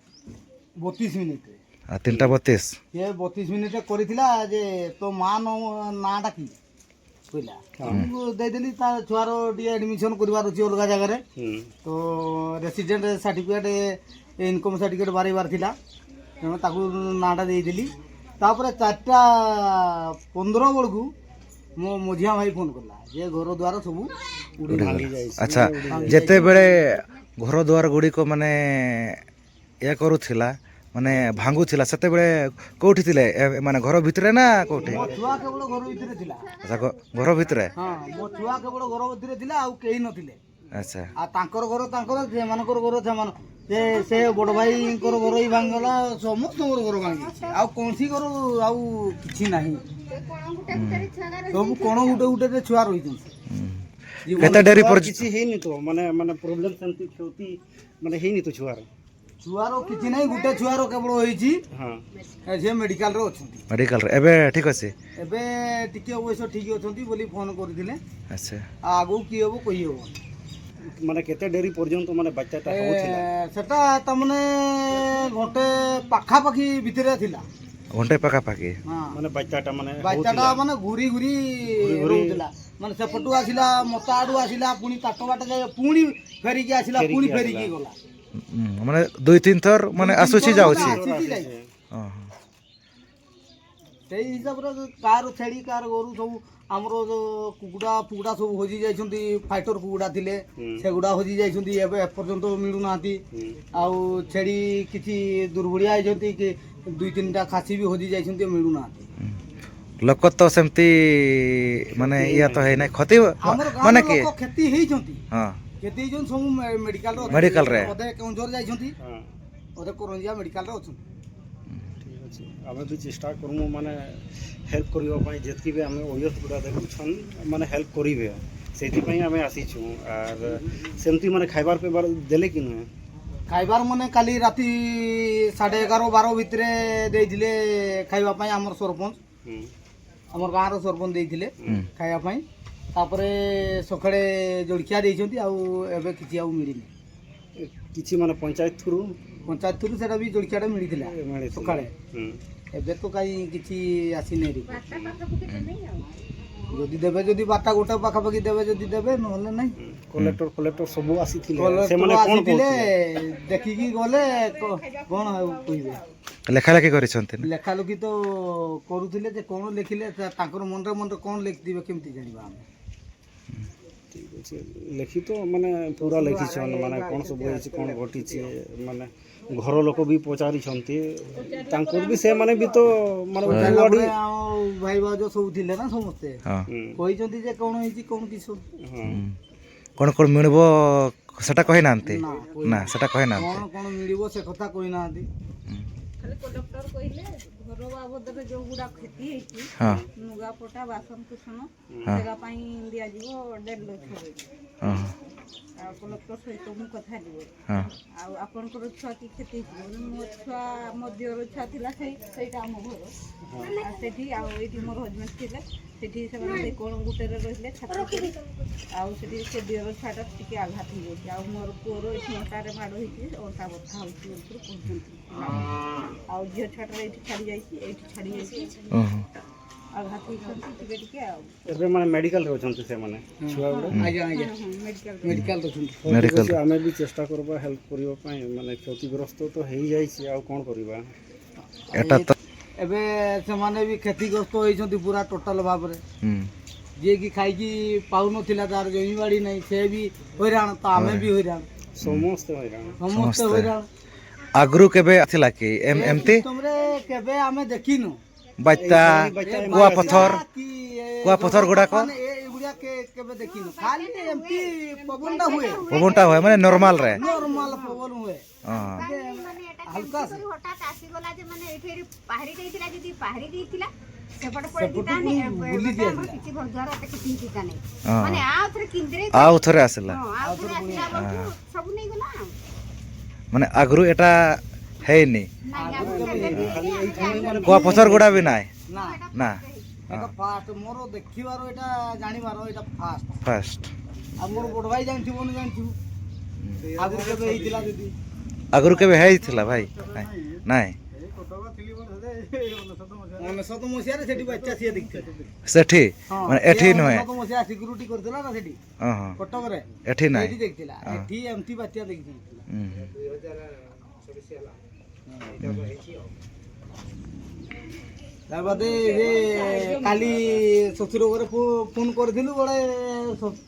ବତିଶ ମିନିଟରେ। ଆ, ତିନିଟା ବତିଶ? ସିଏ ବତିଶ ମିନିଟରେ କରିଥିଲା ଯେ, "ତୋ ମା ନ-, ନାଁଟା କି?" କହିଲା। ହଁ। ମୁଁ ଦେଇଦେଲି, "ତା ଛୁଆର ଟିକେ ଆଡମିସନ କରିବାର ଅଛି ଅଲଗା ଜାଗାରେ।" ହୁଁ। ତ ରେସିଡେଣ୍ଟ ସାର୍ଟିଫିକେଟ, ଇନକମ୍ ସାର୍ଟିଫିକେଟ ବାରେଇବାର ଥିଲା, ତେଣୁ ତାକୁ ନାଁଟା ଦେଇଦେଲି। ତାପରେ ଚାରିଟା ପନ୍ଦର ବେଳକୁ ମୋ ମଝିଆ ଭାଇ ଫୋନ କଲା ଯେ ଘର ଦ୍ୱାର ସବୁ ଉଡ଼ି ଉଡ଼ିଗଲା। ଭାଙ୍ଗି ଯାଇଛି। ଆଚ୍ଛା, ଉଡ଼ି ଯାଇଛି। ଯେତେବେଳେ ଘର ଦ୍ୱାର ଗୁଡ଼ିକ ମାନେ ଇଏ କରୁଥିଲା, ମାନେ ଭାଙ୍ଗୁଥିଲା, ସେତେବେଳେ କୋଉଠି ଥିଲେ? ଏ, ମାନେ ଘର ଭିତରେ ନା କୋଉଠି? ମୋ ଛୁଆ କେବଳ ଘର ଭିତରେ ଥିଲା। ଆଚ୍ଛା, ଘ-, ଘର ଭିତରେ? ହଁ, ମୋ ଛୁଆ କେବଳ ଘର ଭିତରେ ଥିଲା, ଆଉ କେହି ନଥିଲେ। ଆଚ୍ଛା। ଆଉ ତାଙ୍କର ଘର ତାଙ୍କର, ସେମାନଙ୍କର ଘର ସେମାନ-, ସେ, ସେ ବଡ଼ ଭାଇଙ୍କର ଘର ବି ଭାଙ୍ଗିଗଲା, ସମସ୍ତଙ୍କର ଘର ଭାଙ୍ଗିଛି। ଆଉ କୌଣସି ଘର ଆଉ କିଛି ନାହିଁ। ହୁଁ। ସବୁ କଣ ଗୋଟେ ଗୋଟେ ଛୁଆ ରହିଛନ୍ତି। ହୁଁ। ଜୀବନ କେତେ ଡେରି ଛୁଆର ପର୍ଯ୍ୟ- କିଛି ହେଇନି ତ, ମାନେ, ମାନେ ପ୍ରୋବ୍ଲେମ ସେମିତି କ୍ଷତି ମାନେ ହେଇନି ତ ଛୁଆର? ଛୁଆର କିଛି ନାହିଁ, ଗୋଟେ ଛୁଆର କେବଳ ହେଇଛି। ହଁ। ଏ, ସେ ମେଡିକାଲରେ ଅଛନ୍ତି। ମେଡିକାଲରେ ଏବେ ଠିକ୍ ଅଛି? ଏବେ ଟିକେ ଅବଶ୍ୟ ଠିକ୍ ଅଛନ୍ତି ବୋଲି ଫୋନ କରିଥିଲେ। ଆଚ୍ଛା। ଆଉ ଆଗକୁ କିଏ ହବ କହିହବ। ମାନେ କେତେ ଡେରି ପର୍ଯ୍ୟନ୍ତ ମାନେ ବାତ୍ୟାଟା ଏ, ହଉଥିଲା? ସେଟା ତାମାନେ ଘଣ୍ଟେ ପାଖାପାଖି ଭିତରେ ଥିଲା। ଘଣ୍ଟେ ପାଖାପାଖି? ହଁ। ମାନେ ବାତ୍ୟାଟା ମାନେ ବାତ୍ୟାଟା ହଉଥିଲା? ମାନେ ଘୁରି ଘୁରି ଘୁରି ଘୁରି ରହୁଥିଲା। ମାନେ ସେପଟୁ ଆସିଲା, ମତା ଆଡୁ ଆସିଲା, ପୁଣି ତାଟ ବାଟ ଯାଇ, ପୁଣି ଫେରିକି ଆସିଲା, ଫେରିକି ପୁଣି ଆସିଲା। ଫେରିକି ଗଲା। ହୁଁ, ମାନେ ଦୁଇ ତିନି ଥର ମାନେ ଦୁଇ ତିନି ଆସୁଛି ଥର ଯାଉଛି। ମାନେ ଆସିଛି ଯାଉଛି। ଓହୋ। ସେଇ ହିସାବରେ କାହାର ଛେଳି, କାହାର ଗୋରୁ ସବୁ, ଆମର ଯୋଉ କୁକୁଡ଼ା ଫୁକୁଡ଼ା ସବୁ ହଜି ଯାଇଛନ୍ତି, ଫାଇଟର କୁକୁଡ଼ା ଥିଲେ, ହୁଁ। ସେଗୁଡ଼ା ହଜି ଯାଇଛନ୍ତି, ଏବେ ଏପର୍ଯ୍ୟନ୍ତ ମିଳୁନାହାନ୍ତି। ହୁଁ। ଆଉ ଛେଳି କିଛି ଦୁର୍ବଳିଆ ହେଇଛନ୍ତି, କି ଦୁଇ ତିନିଟା ଖାସି ବି ହଜି ଯାଇଛନ୍ତି, ମିଳୁନାହାନ୍ତି। ହୁଁ। ଲୋକ ତ ସେମିତି ମାନେ କ୍ଷତି ଇଏ ତ ହେଇନାହିଁ। ହେଇନାହିଁ, କ୍ଷତି ଆମର ଗାଁ ମାନେ ଲୋକ କିଏ? କ୍ଷତି ହେଇଛନ୍ତି। ହଁ। କ୍ଷତି ହେଇଛନ୍ତି, ସବୁ ମେ-, ମେଡିକାଲରେ ଅଛନ୍ତି। ମେଡିକାଲରେ? ଅଧେ କେଉଁଝର ଯାଇଛନ୍ତି, ହଁ। ଅଧେ କରଞ୍ଜିଆ ମେଡିକାଲରେ ଅଛନ୍ତି। ଆମେ ବି ଚେଷ୍ଟା କରିମୁ, ମାନେ ହେଲ୍ପ କରିବା ପାଇଁ। ଯେତିକି ବି ଆମେ ଓୟସ୍ ଗୁଡ଼ା ଦେଖୁଛନ୍, ମାନେ ହେଲ୍ପ କରିବେ, ସେଇଥିପାଇଁ ଆମେ ଆସିଛୁ। ଆର୍ ସେମିତି ମାନେ ଖାଇବାର ପିଇବାର ଦେଲେ କି ନୁହେଁ? ଖାଇବାର ମାନେ କାଲି ରାତି ସାଢ଼େ ଏଗାର ବାର ଭିତରେ ଦେଇଥିଲେ ଖାଇବା ପାଇଁ ଆମର ସରପଞ୍ଚ। ହୁଁ। ଆମର ଗାଁର ସରପଞ୍ଚ ଦେଇଥିଲେ ହୁଁ। ଖାଇବା ପାଇଁ। ତାପରେ ସକାଳେ ଜଳଖିଆ ଦେଇଛନ୍ତି, ଆଉ ଏବେ କିଛି ଆଉ ମିଳିନି। କିଛି ମାନେ ପଞ୍ଚାୟତ ଥ୍ରୁ ପଞ୍ଚାୟତ ଥ୍ରୁ ସେଟା ବି ଜଳଖିଆଟା ମିଳିଥିଲା। ମିଳିଥିଲା। ସକାଳେ। ହୁଁ। ଏବେ ତ କାହିଁ କିଛି ଆସିନାହିଁ ରିପୋର୍ଟ। ଯଦି ଦେବେ, ଯଦି ବାରଟା ଗୋଟେ ପାଖାପାଖି ଦେବେ, ଯଦି ଦେବେ, ନହେଲେ ନାହିଁ। କଲେକ୍ଟର କଲେକ୍ଟର ସବୁ ଆସିଥିଲେ। କଲେକ୍ଟର ସେମାନେ କ'ଣ ଆସିଥିଲେ, କହୁଥିଲେ? ଦେଖିକି ଗଲେ। କ- କ'ଣ ଆଉ କହିବେ? ଲେଖା ଲେଖି କରିଛନ୍ତି ନା? ଲେଖା ଲେଖି ତ କରୁଥିଲେ, ଯେ କ'ଣ ଲେଖିଲେ, ତା- ତାଙ୍କର ମନରେ ମନରେ କ'ଣ ଲେଖିଥିବେ, କେମିତି ଜାଣିବା ଆମେ? ଠିକ୍ ଅଛି। ଲେଖିତ ମାନେ ପୁରା ଲେଖିଛନ୍, ମାନେ କ'ଣ ସବୁ ହେଇଛି, କ'ଣ ଘଟିଛି, ମାନେ ଘର ଲୋକ ବି ପଚାରିଛନ୍ତି। ତାଙ୍କର ବି, ସେମାନେ ବି ତ ମାନେ ପଚାରିଲା କୁଆଡ଼େ ପରେ ଆମ ଭାଇ ଭାଉଜ ସବୁ ଥିଲେ ନା ସମସ୍ତେ, ହଁ। ହୁଁ। କହିଛନ୍ତି ଯେ କ'ଣ ହେଇଛି, କ'ଣ କିଛି। ହଁ। କ'ଣ କ'ଣ ମିଳିବ ସେଟା କହିନାହାନ୍ତି? ନା, ନା, ସେଟା କହିନାହାନ୍ତି। କ'ଣ କ'ଣ ମିଳିବ ସେ କଥା କହିନାହାନ୍ତି। ଖାଲି କଲେକ୍ଟର କହିଲେ ଘର ବାବଦରେ ଯୋଉଗୁଡ଼ା କ୍ଷତି ହେଇଛି, ହଁ। ଲୁଗାପଟା, ବାସନ କୁସନ, ହଁ। ସେଗା ପାଇଁ ଦିଆଯିବ ଦେଢ଼ ଲକ୍ଷ। ହଁ। ଆଉ କଲେକ୍ଟର ସହିତ ମୁଁ କଥା ହେଲି। ହଁ। ଆଉ ଆପଣଙ୍କର ଛୁଆ କି କ୍ଷତି ହେଇଛି? ବୋଲେ, ମୋ ଛୁଆ, ମୋ ଦିଅର ଛୁଆ ଥିଲା, ସେଇ ସେଇଟା ଆମ ଘର। ଆଉ ସେଠି, ଆଉ ଏଇଠି ମୋର ହଜବେଣ୍ଡ ଥିଲେ, ସେଠି ସେମାନେ ସେ କ'ଣ ଗୋଟେରେ ରହିଲେ, ଛାତ ଉପରେ। ଆଉ ସେଠି ସେ ଦିଅର ଛୁଆଟା ଟିକେ ଆଘାତ ହେଇଯାଇଛି। ଆଉ ମୋର ପୁଅର ଏଠି ଅଣ୍ଟାରେ ମାଡ଼ ହେଇଛି, ଅଣ୍ଟା ବଥା ହେଉଛି ବୋଲିକରି କହୁଛନ୍ତି। ଆଉ ଝିଅ ଛୁଆଟା ଏଇଠି ଛାଡ଼ି ଯାଇଛି, ଏଇଠି ଛାଡ଼ି ଯାଇଛି, ଓହୋ। ଆଘାତ ହେଇଛନ୍ତି ଟିକେ ଟିକେ ଆଉ। ଏବେ ମାନେ ମେଡିକାଲରେ ଅଛନ୍ତି ସେମାନେ, ଛୁଆ ଗୁଡ଼ା। ଆଜ୍ଞା, ଆଜ୍ଞା। ହଁ, ମେଡିକାଲ। ମେଡିକାଲରେ ଅଛନ୍ତି। ହଉ, ଠିକ୍ ମେଡିକାଲ। ଅଛି, ଆମେ ବି ଚେଷ୍ଟା କରିବା ହେଲ୍ପ କରିବା ପାଇଁ। ମାନେ କ୍ଷତିଗ୍ରସ୍ତ ତ ହେଇଯାଇଛି, ଆଉ କ'ଣ କରିବା? ଏଟା ତ ଏବେ ସେମାନେ ବି କ୍ଷତିଗ୍ରସ୍ତ ହେଇଛନ୍ତି ପୁରା ଟୋଟାଲ ଭାବରେ। ହୁଁ। ଯିଏକି ଖାଇକି ପାଉନଥିଲା, ତାର ଜମିବାଡ଼ି ନାହିଁ, ସେ ବି ହଇରାଣ, ତ ଆମେ ବି ହଇରାଣ। ସମସ୍ତେ ହଇରାଣ। ସମସ୍ତେ ସମସ୍ତେ। ହଇରାଣ। ଆଗରୁ କେବେ ଆସିଲା କି ଏମ- ଏ ଏମିତି? ସିଷ୍ଟମରେ କେବେ ଆମେ ଦେଖିନୁ। ବାତ୍ୟା, ବାତ୍ୟା କୁଆପଥର, କି ଏ କୁଆପଥର ଗୁଡ଼ାକ? ମାନେ ଏ- ଏଗୁଡ଼ା କେ-, କେବେ ଦେଖିନୁ। ଖାଲି ଏମିତି ପବନଟା ହୁଏ। ପବନଟା ହୁଏ, ମାନେ ନର୍ମାଲ ରେ? ନର୍ମାଲ ପବନ ହୁଏ। ହଁ। ମାନେ ଏଟା ହାଲକା କେମିତି ସେ। କରି ହଠାତ୍ ଆସିଗଲା ଯେ, ମାନେ, ଏଠି ଏଠି ବାହାରି ଦେଇଥିଲା, ଯଦି ବାହାରି ଦେଇଥିଲା, ସେପଟ ପଳେଇକି ସେପଟକୁ ତାହେଲେ ଏ-, ବୁଲି ଏପଟେ ଆମର ଦିଆଥିଲା। କିଛି ଘର ଦ୍ୱାର ଏତେ କିଛି ହେଇଥାନ୍ତା ନାହିଁ। ହଁ। ମାନେ, ଆଉ ଥରେ କିନ୍ଦିରେ ଆଉ ଥରେ ଆସିଲା। ହଁ, ଆଉ ଥରେ ଆସିଲା ବେଳକୁ ହଁ। ସବୁ ନେଇଗଲା ଆଉ। ମାନେ, ଆଗରୁ ଏଟା ହେଇନି? ନାଇଁ, ଆଗରୁ ଆଗରୁ କେବେ କେବେ ହେଇନି। ହେଇନି, ଆମେ ଜାଣିନୁ। କୁଆ ପଥର ଗୁଡ଼ା ବି ନାହିଁ? ନା। ନା। ଏଇଟା ହଁ। ଫାଷ୍ଟ ମୋର ଦେଖିବାର, ଏଇଟା ଜାଣିବାର, ଏଇଟା ଫାଷ୍ଟ। ଫାଷ୍ଟ। ଆଉ ମୋର ବଡ଼ ଭାଇ ଜାଣିଥିବ, ନା ଜାଣିଥିବ? ଆଗରୁ କେବେ ହେଇଥିଲା ଯଦି? ଆଗରୁ କେବେ ହେଇଥିଲା ଭାଇ? ନାଇଁ। ନାଇଁ। ଏଇ କଟକ ଥିଲି, ମୋର ସେତେ ଏଇ ଅନେଶତ ମସିହାରେ। ଅନେଶତ ମସିହାରେ ସେଠି ବାତ୍ୟା ସିଏ ଦେଖିଥିଲା। ସେଠି? ହଁ, ମାନେ, ଏଠି ସିଏ ନୁହେଁ? ଅନେଶତ ମସିହା ସିକ୍ୟୁରିଟି କରିଥିଲା ନା ସେଠି? ହଁ, ହଁ। କଟକରେ? ଏଠି ନାଇଁ? ଏଠି ଦେଖିଥିଲା। ହଁ। ଏଠି ଏମିତି ବାତ୍ୟା ଦେଖିଥିଲା। ହୁଁ, ହୁଁ। ତାର ବାଦେ ଏ କାଲି ଶ୍ୱଶୁର ଘରେ ଫୋ-, ଫୋନ୍ କରିଥିଲୁ, ଗୋଟେ ଶ୍ୱ-,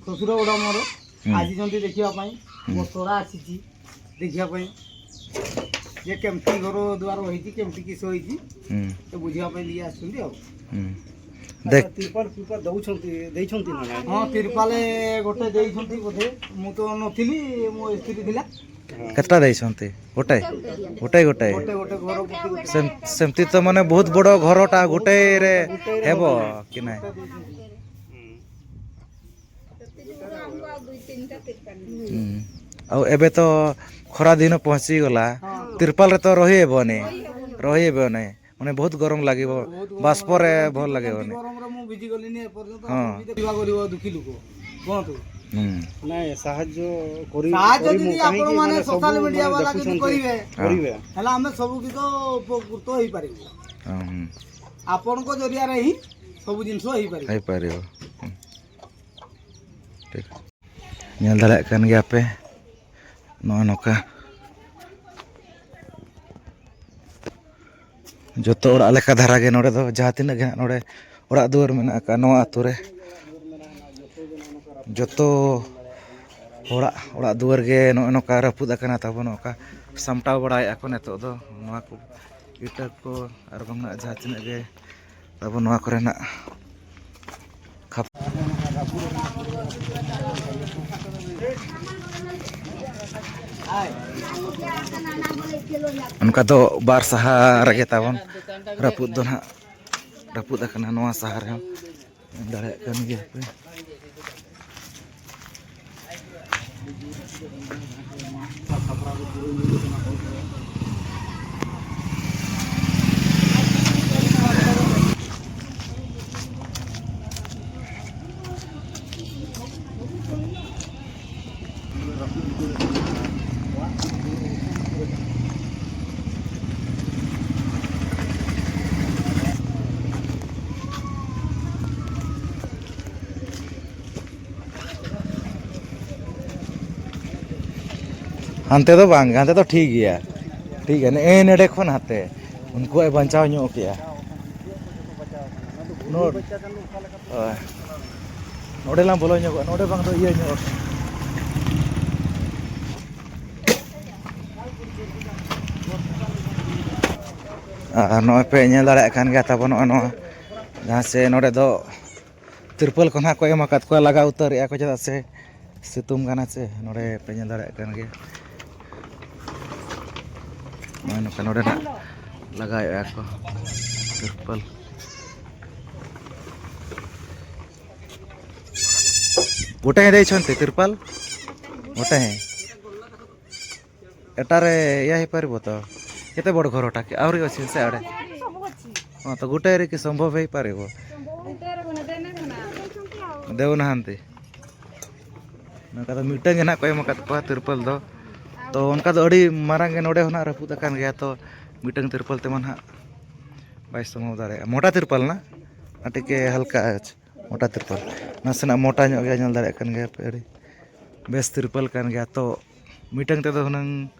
ଶ୍ୱଶୁର ଗୁଡ଼ା ମୋର ହୁଁ। ଆସିଛନ୍ତି ଦେଖିବା ପାଇଁ। ହୁଁ। ମୋ ତୋଡ଼ା ଆସିଛି ଦେଖିବା ପାଇଁ, ଯେ କେମିତି ଘର ଦୁଆର ହେଇଛି, କେମିତି କିସ ହେଇଛି, ହୁଁ। ତ ବୁଝିବା ପାଇଁ ଟିକେ ଆସିଛନ୍ତି ଆଉ। ହୁଁ। ଦେଖ। ତିରପାଲ ଫିରପାଲ ଦଉଛନ୍ତି, ଦେଇଛନ୍ତି ନା ନାଇଁ? ହଁ, ତିରପାଲ ଗୋଟେ ଦେଇଛନ୍ତି ବୋଧେ, ମୁଁ ତ ନଥିଲି, ମୋ ସ୍ତ୍ରୀ ଥିଲା। କେତେଟା ଦେଇଛନ୍ତି? ଗୋଟାଏ? ଗୋଟାଏ, ଗୋଟାଏ। ଗୋଟେ, ଗୋଟେ ଘର ପ୍ରତି ଗୋଟେ। ସେମ-, ସେମିତି ତ, ମାନେ, ବହୁତ ବଡ଼ ଘରଟା ଗୋଟାଏରେ ହେବ କି ନାହିଁ? ହୁଁ। ଆଉ ଏବେ ତ ଖରା ଦିନ ପହଞ୍ଚିଗଲା, ହଁ। ତିରପାଲରେ ତ ରହି ହେବନି, ରହି ହେବନି। ମାନେ, ବହୁତ ଗରମ ଲାଗିବ, ବହୁତ ଗରମ ବାଷ୍ପରେ ଲାଗିବ। ଭଲ ବାନ୍ତି ଲାଗିବନି। ଗରମରେ ମୁଁ ଭିଜି ଗଲିନି ଏପର୍ଯ୍ୟନ୍ତ। ହଁ। ଆପଣ ବି ଦେଖିବା ଗରିବ ଦୁଃଖୀ ଲୋକ, କୁହନ୍ତୁ। ହୁଁ। ନାଇଁ, ସାହାଯ୍ୟ କରି-, ସାହାଯ୍ୟ କରି ଯଦି ମୁଁ କାହିଁକି, ଆପଣମାନେ ମାନେ, ସୋସିଆଲ ସବୁ, ମିଡ଼ିଆ ମାନେ, ବାଲା ଯଦି ଦେଖୁଛନ୍ତି, କରିବେ, ହଁ। କରିବେ। ତାହେଲେ ଆମେ ସବୁ କିଛି ଉପକୃତ ହେଇପାରିବୁ। ହଁ, ହୁଁ। ଆପଣଙ୍କ ଜରିଆରେ ହିଁ ସବୁ ଜିନିଷ ହେଇପାରିବ। ହେଇପାରିବ। ହୁଁ। ᱴᱷᱤᱠ᱾ ᱧᱮᱞ ᱫᱟᱲᱮᱭᱟᱜ ᱠᱟᱱ ᱜᱮᱭᱟ ᱯᱮ, ᱱᱚᱜᱼᱚ ᱱᱚᱝᱠᱟ᱾ ᱡᱚᱛᱚ ᱚᱲᱟᱜ ᱞᱮᱠᱟ ᱫᱷᱟᱨᱟ ᱜᱮ ᱱᱚᱰᱮ ᱫᱚ, ᱡᱟᱦᱟᱸ ᱛᱤᱱᱟᱹᱜ ᱜᱮ ᱦᱟᱸᱜ ᱱᱚᱰᱮ ᱚᱲᱟᱜ ᱫᱩᱣᱟᱹᱨ ᱢᱮᱱᱟᱜ ᱟᱠᱟᱫ ᱱᱚᱣᱟ ᱟᱹᱛᱩ ᱨᱮ, ᱡᱚᱛᱚ ᱦᱚᱲᱟᱜ ᱚᱲᱟᱜ ᱫᱩᱣᱟᱹᱨ ᱜᱮ ᱱᱚᱜᱼᱚ ᱱᱚᱝᱠᱟ ᱨᱟᱹᱯᱩᱫ ᱟᱠᱟᱱᱟ ᱛᱟᱵᱚ᱾ ᱱᱚᱝᱠᱟ ᱥᱟᱢᱴᱟᱣ ᱵᱟᱲᱟᱭᱮᱫᱼᱟ ᱠᱚ ᱱᱤᱛᱚᱜ ᱫᱚ, ᱱᱚᱣᱟ ᱠᱚ ᱤᱴᱟᱹ ᱠᱚ ᱟᱨ ᱵᱟᱝ ᱱᱟᱜ ᱡᱟᱦᱟᱸ ᱛᱤᱱᱟᱹᱜ ᱜᱮ ᱛᱟᱵᱚ ᱱᱚᱣᱟ ᱠᱚᱨᱮᱱᱟᱜ ᱠᱷᱟᱯ-, ᱚᱱᱠᱟ ᱫᱚ ᱵᱟᱨ ᱥᱟᱦᱟ ᱨᱮᱜᱮ ᱛᱟᱵᱚᱱ ᱨᱟᱹᱯᱩᱫ ᱫᱚ ᱱᱟᱦᱟᱜ ᱨᱟᱹᱯᱩᱫ ᱟᱠᱟᱱᱟ ᱱᱚᱣᱟ ᱥᱟᱦᱟ ᱨᱮᱦᱚᱸ᱾ ᱧᱮᱞ ᱫᱟᱲᱮᱭᱟᱜ ᱠᱟᱱ ᱜᱮᱭᱟ ᱯᱮ᱾ ᱦᱟᱱᱛᱮ ᱫᱚ ᱵᱟᱝ, ᱦᱟᱱᱛᱮ ᱫᱚ ᱴᱷᱤᱠ ᱜᱮᱭᱟ, ᱴᱷᱤᱠ ᱜᱮᱭᱟ᱾ ᱱᱮᱜᱼᱮ ᱱᱮᱰᱮ ᱠᱷᱚᱱ ᱦᱟᱱᱛᱮ ᱩᱱᱠᱩᱣᱟᱜ ᱮ ᱵᱟᱧᱪᱟᱣ ᱧᱚᱜ ᱠᱮᱜᱼᱟ᱾ ᱱᱚᱰ-, ᱦᱳᱭ᱾ ᱱᱚᱰᱮ ᱞᱟᱝ ᱵᱚᱞᱚ ᱧᱚᱜᱚᱜᱼᱟ, ᱱᱚᱰᱮ ᱵᱟᱝ ᱫᱚ ᱤᱭᱟᱹ ᱧᱚᱜ ᱟᱠᱟᱱᱟ᱾ ᱟᱨ ᱱᱚᱜᱼᱚᱭ ᱯᱮ ᱧᱮᱞ ᱫᱟᱲᱮᱭᱟᱜ ᱠᱟᱱ ᱜᱮᱭᱟ ᱛᱟᱵᱚᱱ, ᱱᱚᱜᱼᱚᱭ ᱱᱚᱣᱟ ᱡᱟᱦᱟᱸ ᱥᱮ ᱱᱚᱰᱮ ᱫᱚ ᱛᱤᱨᱯᱚᱞ ᱠᱚ ᱱᱟᱦᱟᱜ ᱠᱚ ᱮᱢ ᱟᱠᱟᱫ ᱠᱚᱣᱟ, ᱞᱟᱜᱟᱣ ᱩᱛᱟᱹᱨᱮᱜᱼᱟ ᱠᱚ, ᱪᱮᱫᱟᱜ ᱥᱮ ᱥᱤᱛᱩᱝ ᱠᱟᱱᱟ ᱥᱮ᱾ ᱱᱚᱰᱮ ᱯᱮ ᱧᱮᱞ ᱫᱟᱲᱮᱭᱟᱜ ᱠᱟᱱ ᱜᱮᱭᱟ, ᱱᱚᱜᱼᱚᱭ ᱱᱚᱝᱠᱟ ᱱᱚᱰᱮ ᱱᱟᱜ ᱞᱟᱜᱟᱣᱮᱜᱼᱟ ᱠᱚ ᱛᱤᱨᱯᱚᱞ᱾ ଗୋଟେ ହିଁ ଦେଇଛନ୍ତି ତିରପାଲ? ଗୋଟେ ହିଁ। ଏଟାରେ ଇଏ ହେଇପାରିବ ତ? କେତେ ବଡ଼ ଘରଟା କି? ଆହୁରି ଅଛି ସେ ଆଡ଼େ? ହଁ, ତ ଗୋଟାଏରେ କି ସମ୍ଭବ ହେଇପାରିବ? ଦେଉନାହାନ୍ତି। ᱱᱚᱝᱠᱟ ᱫᱚ ᱢᱤᱫᱴᱟᱝ ᱜᱮ ᱱᱟᱦᱟᱜ ᱠᱚ ᱮᱢ ᱟᱠᱟᱫ ᱠᱚᱣᱟ ᱛᱤᱨᱯᱚᱞ ᱫᱚ᱾ ᱛᱚ ᱚᱱᱠᱟ ᱫᱚ ᱟᱹᱰᱤ ᱢᱟᱨᱟᱝ ᱜᱮ ᱱᱚᱰᱮ ᱦᱚᱸ ᱱᱟᱦᱟᱜ ᱨᱟᱹᱯᱩᱫ ᱟᱠᱟᱱ ᱜᱮᱭᱟ, ᱛᱚ ᱢᱤᱫᱴᱟᱝ ᱛᱤᱨᱯᱚᱞ ᱛᱮᱢᱟ ᱱᱟᱦᱟᱜ ᱵᱟᱭ ᱥᱚᱢᱵᱷᱚᱵ ᱫᱟᱲᱮᱭᱟᱜᱼᱟ᱾ ᱢᱚᱴᱟ ᱛᱤᱨᱯᱚᱞ ᱱᱟ, ᱟᱨ ᱴᱤᱠᱮ ᱦᱟᱞᱠᱟ ᱟᱪ, ᱢᱚᱴᱟ ᱛᱤᱨᱯᱚᱞ, ᱱᱟᱥᱮᱱᱟᱜ ᱢᱚᱴᱟ ᱧᱚᱜ ᱜᱮᱭᱟ, ᱧᱮᱞ ᱫᱟᱲᱮᱭᱟᱜ ᱠᱟᱱ ᱜᱮᱭᱟ ᱯᱮ, ᱟᱹᱰᱤ ᱵᱮᱥ ᱛᱤᱨᱯᱚᱞ ᱠᱟᱱ ᱜᱮᱭᱟ᱾ ᱛᱚ ᱢᱤᱫᱴᱟᱝ ᱛᱮᱫᱚ ᱦᱩᱱᱟᱹᱝ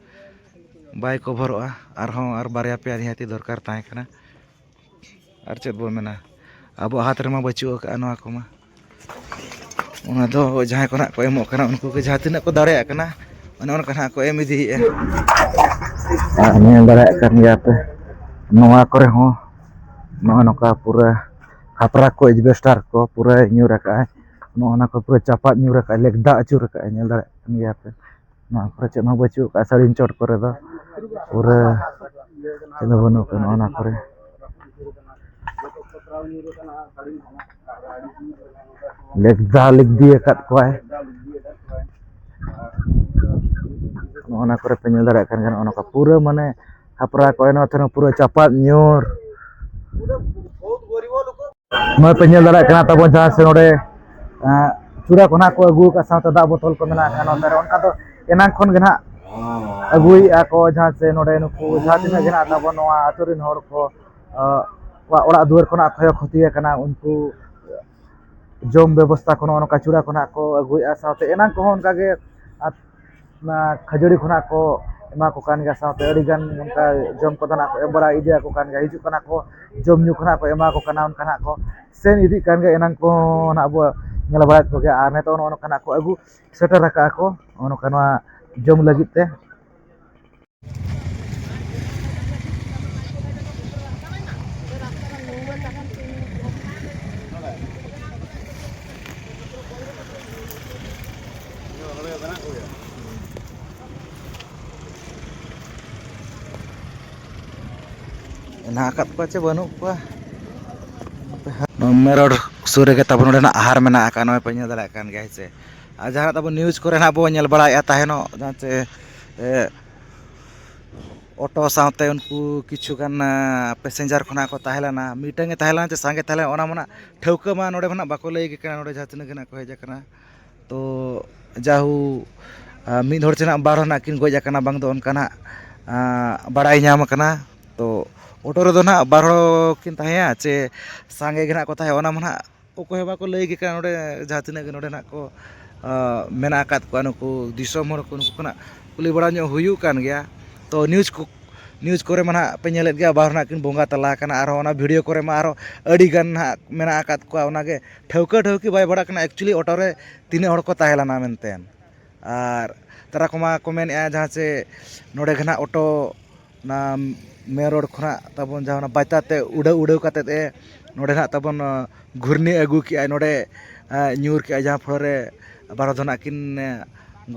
ᱵᱟᱭ ᱠᱚᱵᱷᱚᱨᱚᱜᱼᱟ, ᱟᱨᱦᱚᱸ ᱟᱨ ᱵᱟᱨᱭᱟ ᱯᱮᱭᱟ ᱱᱤᱦᱟᱹᱛᱤ ᱫᱚᱨᱠᱟᱨ ᱛᱟᱦᱮᱸ ᱠᱟᱱᱟ᱾ ᱟᱨ ᱪᱮᱫ ᱵᱚ ᱢᱮᱱᱟ, ᱟᱵᱚᱣᱟᱜ ᱦᱟᱛ ᱨᱮᱢᱟ ᱵᱟᱹᱪᱩᱜ ᱟᱠᱟᱫᱼᱟ ᱱᱚᱣᱟ ᱠᱚᱢᱟ᱾ ᱚᱱᱟ ᱫᱚ ᱡᱟᱦᱟᱸᱭ ᱠᱚ ᱱᱟᱦᱟᱜ ᱠᱚ ᱮᱢᱚᱜ ᱠᱟᱱᱟ, ᱩᱱᱠᱩ ᱜᱮ ᱡᱟᱦᱟᱸ ᱛᱤᱱᱟᱹᱜ ᱠᱚ ᱫᱟᱲᱮᱭᱟᱜ ᱠᱟᱱᱟ, ᱚᱱᱮ ᱚᱱᱠᱟ ᱱᱟᱦᱟᱜ ᱠᱚ ᱮᱢ ᱤᱫᱤᱭᱮᱫᱼᱟ᱾ ᱟᱨ ᱧᱮᱞ ᱫᱟᱲᱮᱭᱟᱜ ᱠᱟᱱ ᱜᱮᱭᱟ ᱯᱮ, ᱱᱚᱣᱟ ᱠᱚᱨᱮ ᱦᱚᱸ ᱱᱚᱜᱼᱚ ᱱᱚᱝᱠᱟ ᱯᱩᱨᱟᱹ ᱠᱷᱟᱯᱨᱟ ᱠᱚ, ᱮᱡᱵᱮᱥᱴᱟᱨ ᱠᱚ ᱯᱩᱨᱟᱹᱭ ᱧᱩᱨ ᱟᱠᱟᱫᱼᱟᱭ᱾ ᱱᱚᱜᱼᱚ ᱱᱟ ᱠᱚ ᱯᱩᱨᱟᱹ ᱪᱟᱯᱟᱫ ᱧᱩᱨ ᱟᱠᱟᱫᱼᱟ, ᱞᱮᱠᱫᱟ ᱟᱹᱪᱩᱨ ᱟᱠᱟᱫᱼᱟ, ᱧᱮᱞ ᱫᱟᱲᱮᱭᱟᱜ ᱠᱟᱱ ᱜᱮᱭᱟ ᱯᱮ᱾ ᱱᱚᱣᱟ ᱠᱚᱨᱮ ᱪᱮᱫ ᱦᱚᱸ ᱵᱟᱹᱪᱩᱜ ᱟᱠᱟᱫᱼᱟ, ᱥᱟᱹᱲᱤᱢ ᱪᱚᱴ ᱠᱚᱨᱮ ᱫᱚ ᱯᱩᱨᱟᱹ ᱪᱮᱫ ᱦᱚᱸ ᱵᱟᱹᱱᱩᱜ ᱟᱠᱟᱫᱼᱟ᱾ ᱱᱚᱜᱼᱚ ᱱᱟ ᱠᱚᱨᱮ ᱞᱮᱠᱫᱟ ᱞᱮᱠᱫᱤ ᱟᱠᱟᱫ ᱠᱚᱣᱟᱭ᱾ ᱱᱚᱜᱼᱚ ᱱᱟ ᱠᱚᱨᱮ ᱯᱮ ᱧᱮᱞ ᱫᱟᱲᱮᱭᱟᱜ ᱠᱟᱱ ᱜᱮᱭᱟ, ᱱᱚᱜᱼᱚ ᱱᱚᱝᱠᱟ ᱯᱩᱨᱟᱹ ᱢᱟᱱᱮ ᱠᱷᱟᱯᱨᱟ ᱠᱚ ᱮᱱ ᱛᱟᱦᱮᱱᱟ, ᱯᱩᱨᱟᱹ ᱪᱟᱯᱟᱫ ᱧᱩᱨ᱾ ᱱᱚᱜᱼᱚᱭ ᱯᱮ ᱧᱮᱞ ᱫᱟᱲᱮᱭᱟᱜ ᱠᱟᱱᱟ ᱛᱟᱵᱚᱱ ᱡᱟᱦᱟᱸ ᱥᱮ ᱱᱚᱰᱮ, ᱟᱸ, ᱪᱩᱲᱟ ᱠᱚ ᱱᱟᱦᱟᱜ ᱠᱚ ᱟᱹᱜᱩ ᱟᱠᱟᱫ, ᱥᱟᱶᱛᱮ ᱫᱟᱜ ᱵᱳᱛᱚᱞ ᱠᱚ ᱢᱮᱱᱟᱜ ᱟᱠᱟᱫ ᱱᱚᱛᱮ ᱨᱮ᱾ ᱚᱱᱠᱟ ᱫᱚ ᱮᱱᱟᱝ ᱠᱷᱚᱱ ᱜᱮ ᱱᱟᱦᱟᱜ ᱟᱹᱜᱩᱭᱮᱫᱼᱟ ᱠᱚ, ᱡᱟᱦᱟᱸ ᱥᱮ ᱱᱚᱰᱮ ᱱᱩᱠᱩ ᱡᱟᱦᱟᱸ ᱛᱤᱱᱟᱹᱜ ᱜᱮ ᱱᱟᱦᱟᱜ ᱛᱟᱵᱚᱱ ᱱᱚᱣᱟ ᱟᱹᱛᱩ ᱨᱮᱱ ᱦᱚᱲ ᱠᱚ, ᱟᱸ, ᱠᱚᱣᱟᱜ ᱚᱲᱟᱜ ᱫᱩᱣᱟᱹᱨ ᱠᱷᱚᱱᱟᱜ ᱠᱷᱚᱭ ᱠᱷᱚᱛᱤ ᱟᱠᱟᱱᱟ, ᱩᱱᱠᱩ ᱡᱚᱢ ᱵᱮᱵᱚᱥᱛᱷᱟ ᱠᱚ ᱱᱚᱜᱼᱚ ᱱᱚᱝᱠᱟ ᱪᱩᱲᱟ ᱠᱚ ᱱᱟᱦᱟᱜ ᱠᱚ ᱟᱹᱜᱩᱭᱮᱫᱼᱟ᱾ ᱥᱟᱶᱛᱮ ᱮᱱᱟᱝ ᱠᱚᱦᱚᱸ ᱚᱱᱠᱟ ᱜᱮ, ᱟᱨ ᱚᱱᱟ ᱠᱷᱟᱹᱡᱟᱹᱲᱤ ᱠᱷᱚᱱᱟᱜ ᱠᱚ ᱮᱢᱟ ᱠᱚ ᱠᱟᱱ ᱜᱮᱭᱟ, ᱥᱟᱶᱛᱮ ᱟᱹᱰᱤᱜᱟᱱ ᱚᱱᱠᱟ ᱡᱚᱢ ᱠᱚᱫᱚ ᱱᱟᱜ ᱠᱚ ᱮᱢ ᱵᱟᱲᱟ ᱤᱫᱤᱭᱟᱠᱚ ᱠᱟᱱ ᱜᱮᱭᱟ, ᱦᱤᱡᱩᱜ ᱠᱟᱱᱟ ᱠᱚ, ᱡᱚᱢ ᱧᱩ ᱠᱷᱚᱱᱟᱜ ᱠᱚ ᱮᱢᱟ ᱠᱚ ᱠᱟᱱᱟ, ᱚᱱᱠᱟ ᱱᱟᱜ ᱠᱚ ᱥᱮᱱ ᱤᱫᱤᱜ ᱠᱟᱱ ᱜᱮᱭᱟ᱾ ᱮᱱᱟᱝ ᱠᱚ ᱱᱟᱜ ᱵᱚ ᱧᱮᱞ ᱵᱟᱲᱟᱭᱮᱫ ᱠᱚᱜᱮᱭᱟ, ᱟᱨ ᱱᱤᱛᱚᱜ ᱱᱚᱜᱼᱚ ᱱᱚᱝᱠᱟ ᱱᱟᱜ ᱠᱚ ᱟᱹᱜᱩ ᱥᱮᱴᱮᱨ ᱟᱠᱟᱫᱼᱟ ᱠᱚ ᱱᱚᱜᱼᱚ ᱱᱚᱝᱠᱟ ᱱᱚᱣᱟ ᱡᱚᱢ ᱞᱟᱹᱜᱤᱫ ᱛᱮ᱾ ᱦᱮᱱᱟᱜ ᱟᱠᱟᱫ ᱠᱚᱣᱟ ᱪᱮ ᱵᱟᱹᱱᱩᱜ ᱠᱚᱣᱟ? ᱱᱚᱣᱟ ᱢᱮᱨᱚᱲ ᱥᱩᱨ ᱨᱮᱜᱮ ᱛᱟᱵᱚᱱ ᱱᱚᱰᱮᱱᱟᱜ ᱟᱦᱟᱨ ᱢᱮᱱᱟᱜ ᱟᱠᱟᱫ, ᱱᱚᱜᱼᱚᱭ ᱯᱮ ᱧᱮᱞ ᱫᱟᱲᱮᱭᱟᱜ ᱠᱟᱱ ᱜᱮᱭᱟ, ᱦᱮᱸ ᱥᱮ᱾ ᱟᱨ ᱡᱟᱦᱟᱱᱟᱜ ᱛᱟᱵᱚᱱ news ᱠᱚᱨᱮ ᱱᱟᱜ ᱵᱚᱱ ᱧᱮᱞ ᱵᱟᱲᱟᱭᱮᱫᱼᱟ ᱛᱟᱦᱮᱱᱚᱜ, ᱡᱟᱦᱟᱸ ᱪᱮ, ᱮ, ᱚᱴᱳ ᱥᱟᱶᱛᱮ ᱩᱱᱠᱩ ᱠᱤᱪᱷᱩ ᱜᱟᱱ, ᱟ, passenger ᱠᱷᱚᱱᱟᱜ ᱠᱚ ᱛᱟᱦᱮᱸ ᱞᱮᱱᱟ, ᱢᱤᱫᱴᱟᱝ ᱮ ᱛᱟᱦᱮᱸ ᱞᱮᱱᱟ ᱪᱮ ᱥᱟᱸᱜᱮ ᱛᱟᱦᱮᱸ ᱞᱮᱱᱟ, ᱚᱱᱟ ᱢᱟ ᱱᱟᱜ ᱴᱷᱟᱹᱣᱠᱟᱹ ᱢᱟ ᱱᱚᱰᱮ ᱢᱟ ᱱᱟᱜ ᱵᱟᱠᱚ ᱞᱟᱹᱭ ᱜᱮ ᱠᱟᱱᱟ, ᱱᱚᱰᱮ ᱡᱟᱦᱟᱸ ᱛᱤᱱᱟᱹᱜ ᱜᱮ ᱱᱟᱜ ᱠᱚ ᱦᱮᱡ ᱟᱠᱟᱱᱟ᱾ ᱛᱚ ᱡᱟᱦᱳ, ᱟ, ᱢᱤᱫ ᱦᱚᱲ ᱪᱮ ᱱᱟᱜ ᱵᱟᱨ ᱦᱚᱲ ᱱᱟᱜ ᱠᱤᱱ ᱜᱚᱡ ᱟᱠᱟᱱᱟ ᱵᱟᱝ ᱫᱚ ᱚᱱᱠᱟ ᱱᱟᱜ, ᱟ, ᱵᱟᱲᱟᱭ ᱧᱟᱢ ᱟᱠᱟᱱᱟ᱾ ᱛᱚ ᱚᱴᱳ ᱨᱮᱫᱚ ᱱᱟᱜ ᱵᱟᱨ ᱦᱚᱲ ᱠᱤᱱ ᱛᱟᱦᱮᱸᱭᱟ ᱪᱮ ᱥᱟᱸᱜᱮ ᱜᱮ ᱱᱟᱜ ᱠᱚ ᱛᱟᱦᱮᱸᱭᱟ, ᱚᱱᱟ ᱢᱟ ᱱᱟᱜ ᱚᱠᱚᱭ ᱦᱚᱸ ᱵᱟᱠᱚ ᱞᱟᱹᱭ ᱜᱮ ᱠᱟᱱᱟ ᱱᱚᱰᱮ ᱡᱟᱦᱟᱸ ᱛᱤᱱᱟᱹᱜ ᱜᱮ ᱱᱚᱰᱮ ᱱᱟᱜ ᱠᱚ, ᱟ, ᱢᱮᱱᱟᱜ ᱟᱠᱟᱫ ᱠᱚᱣᱟ ᱱᱩᱠᱩ ᱫᱤᱥᱚᱢ ᱦᱚᱲ ᱠᱚ, ᱱᱩᱠᱩ ᱠᱷᱚᱱᱟᱜ ᱠᱩᱞᱤ ᱵᱟᱲᱟ ᱧᱚᱜ ᱦᱩᱭᱩᱜ ᱠᱟᱱ ᱜᱮᱭᱟ᱾ ᱛᱚ news ᱠᱚ, news ᱠᱚᱨᱮ ᱢᱟ ᱱᱟᱜ ᱯᱮ ᱧᱮᱞᱮᱫ ᱜᱮᱭᱟ, ᱵᱟᱨ ᱦᱚᱲ ᱱᱟᱜ ᱠᱤᱱ ᱵᱚᱸᱜᱟ ᱛᱟᱞᱟ ᱟᱠᱟᱱᱟ, ᱟᱨᱦᱚᱸ ᱚᱱᱟ video ᱠᱚᱨᱮ ᱢᱟ ᱟᱨᱦᱚᱸ ᱟᱹᱰᱤ ᱜᱟᱱ ᱱᱟᱜ ᱢᱮᱱᱟᱜ ᱟᱠᱟᱫ ᱠᱚᱣᱟ, ᱚᱱᱟᱜᱮ ᱴᱷᱟᱹᱣᱠᱟᱹ ᱴᱷᱟᱹᱣᱠᱤ ᱵᱟᱭ ᱵᱟᱲᱟᱜ ᱠᱟᱱᱟ actually ᱚᱴᱳ ᱨᱮ ᱛᱤᱱᱟᱹᱜ ᱦᱚᱲ ᱠᱚ ᱛᱟᱦᱮᱸ ᱞᱮᱱᱟ ᱢᱮᱱᱛᱮ᱾ ᱟᱨ ᱛᱟᱨᱟ ᱠᱚᱢᱟ ᱠᱚ ᱢᱮᱱᱮᱫᱼᱟ ᱡᱟᱦᱟᱸ ᱪᱮ ᱱᱚᱰᱮ ᱜᱮ ᱱᱟᱜ ᱚᱴᱳ ᱚᱱᱟ main road ᱠᱷᱚᱱᱟᱜ ᱛᱟᱵᱚᱱ ᱡᱟᱦᱟᱸ ᱚᱱᱟ ᱵᱟᱭᱛᱟ ᱛᱮ ᱩᱰᱟᱹᱣ ᱩᱰᱟᱹᱣ ᱠᱟᱛᱮᱫ ᱮ ᱱᱚᱰᱮ ᱱᱟᱜ ᱛᱟᱵᱚᱱ, ᱟ, ᱜᱷᱩᱨᱱᱤ ᱟᱹᱜᱩ ᱠᱮᱜᱼᱟᱭ᱾ ᱱᱚᱰᱮ ᱧᱩᱨ ᱠᱮᱜᱼᱟ, ᱡᱟᱦᱟᱸ ᱯᱷᱚᱲᱚ ᱨᱮ ᱵᱟᱨᱚ ᱫᱚ ᱱᱟᱜ ᱠᱤᱱ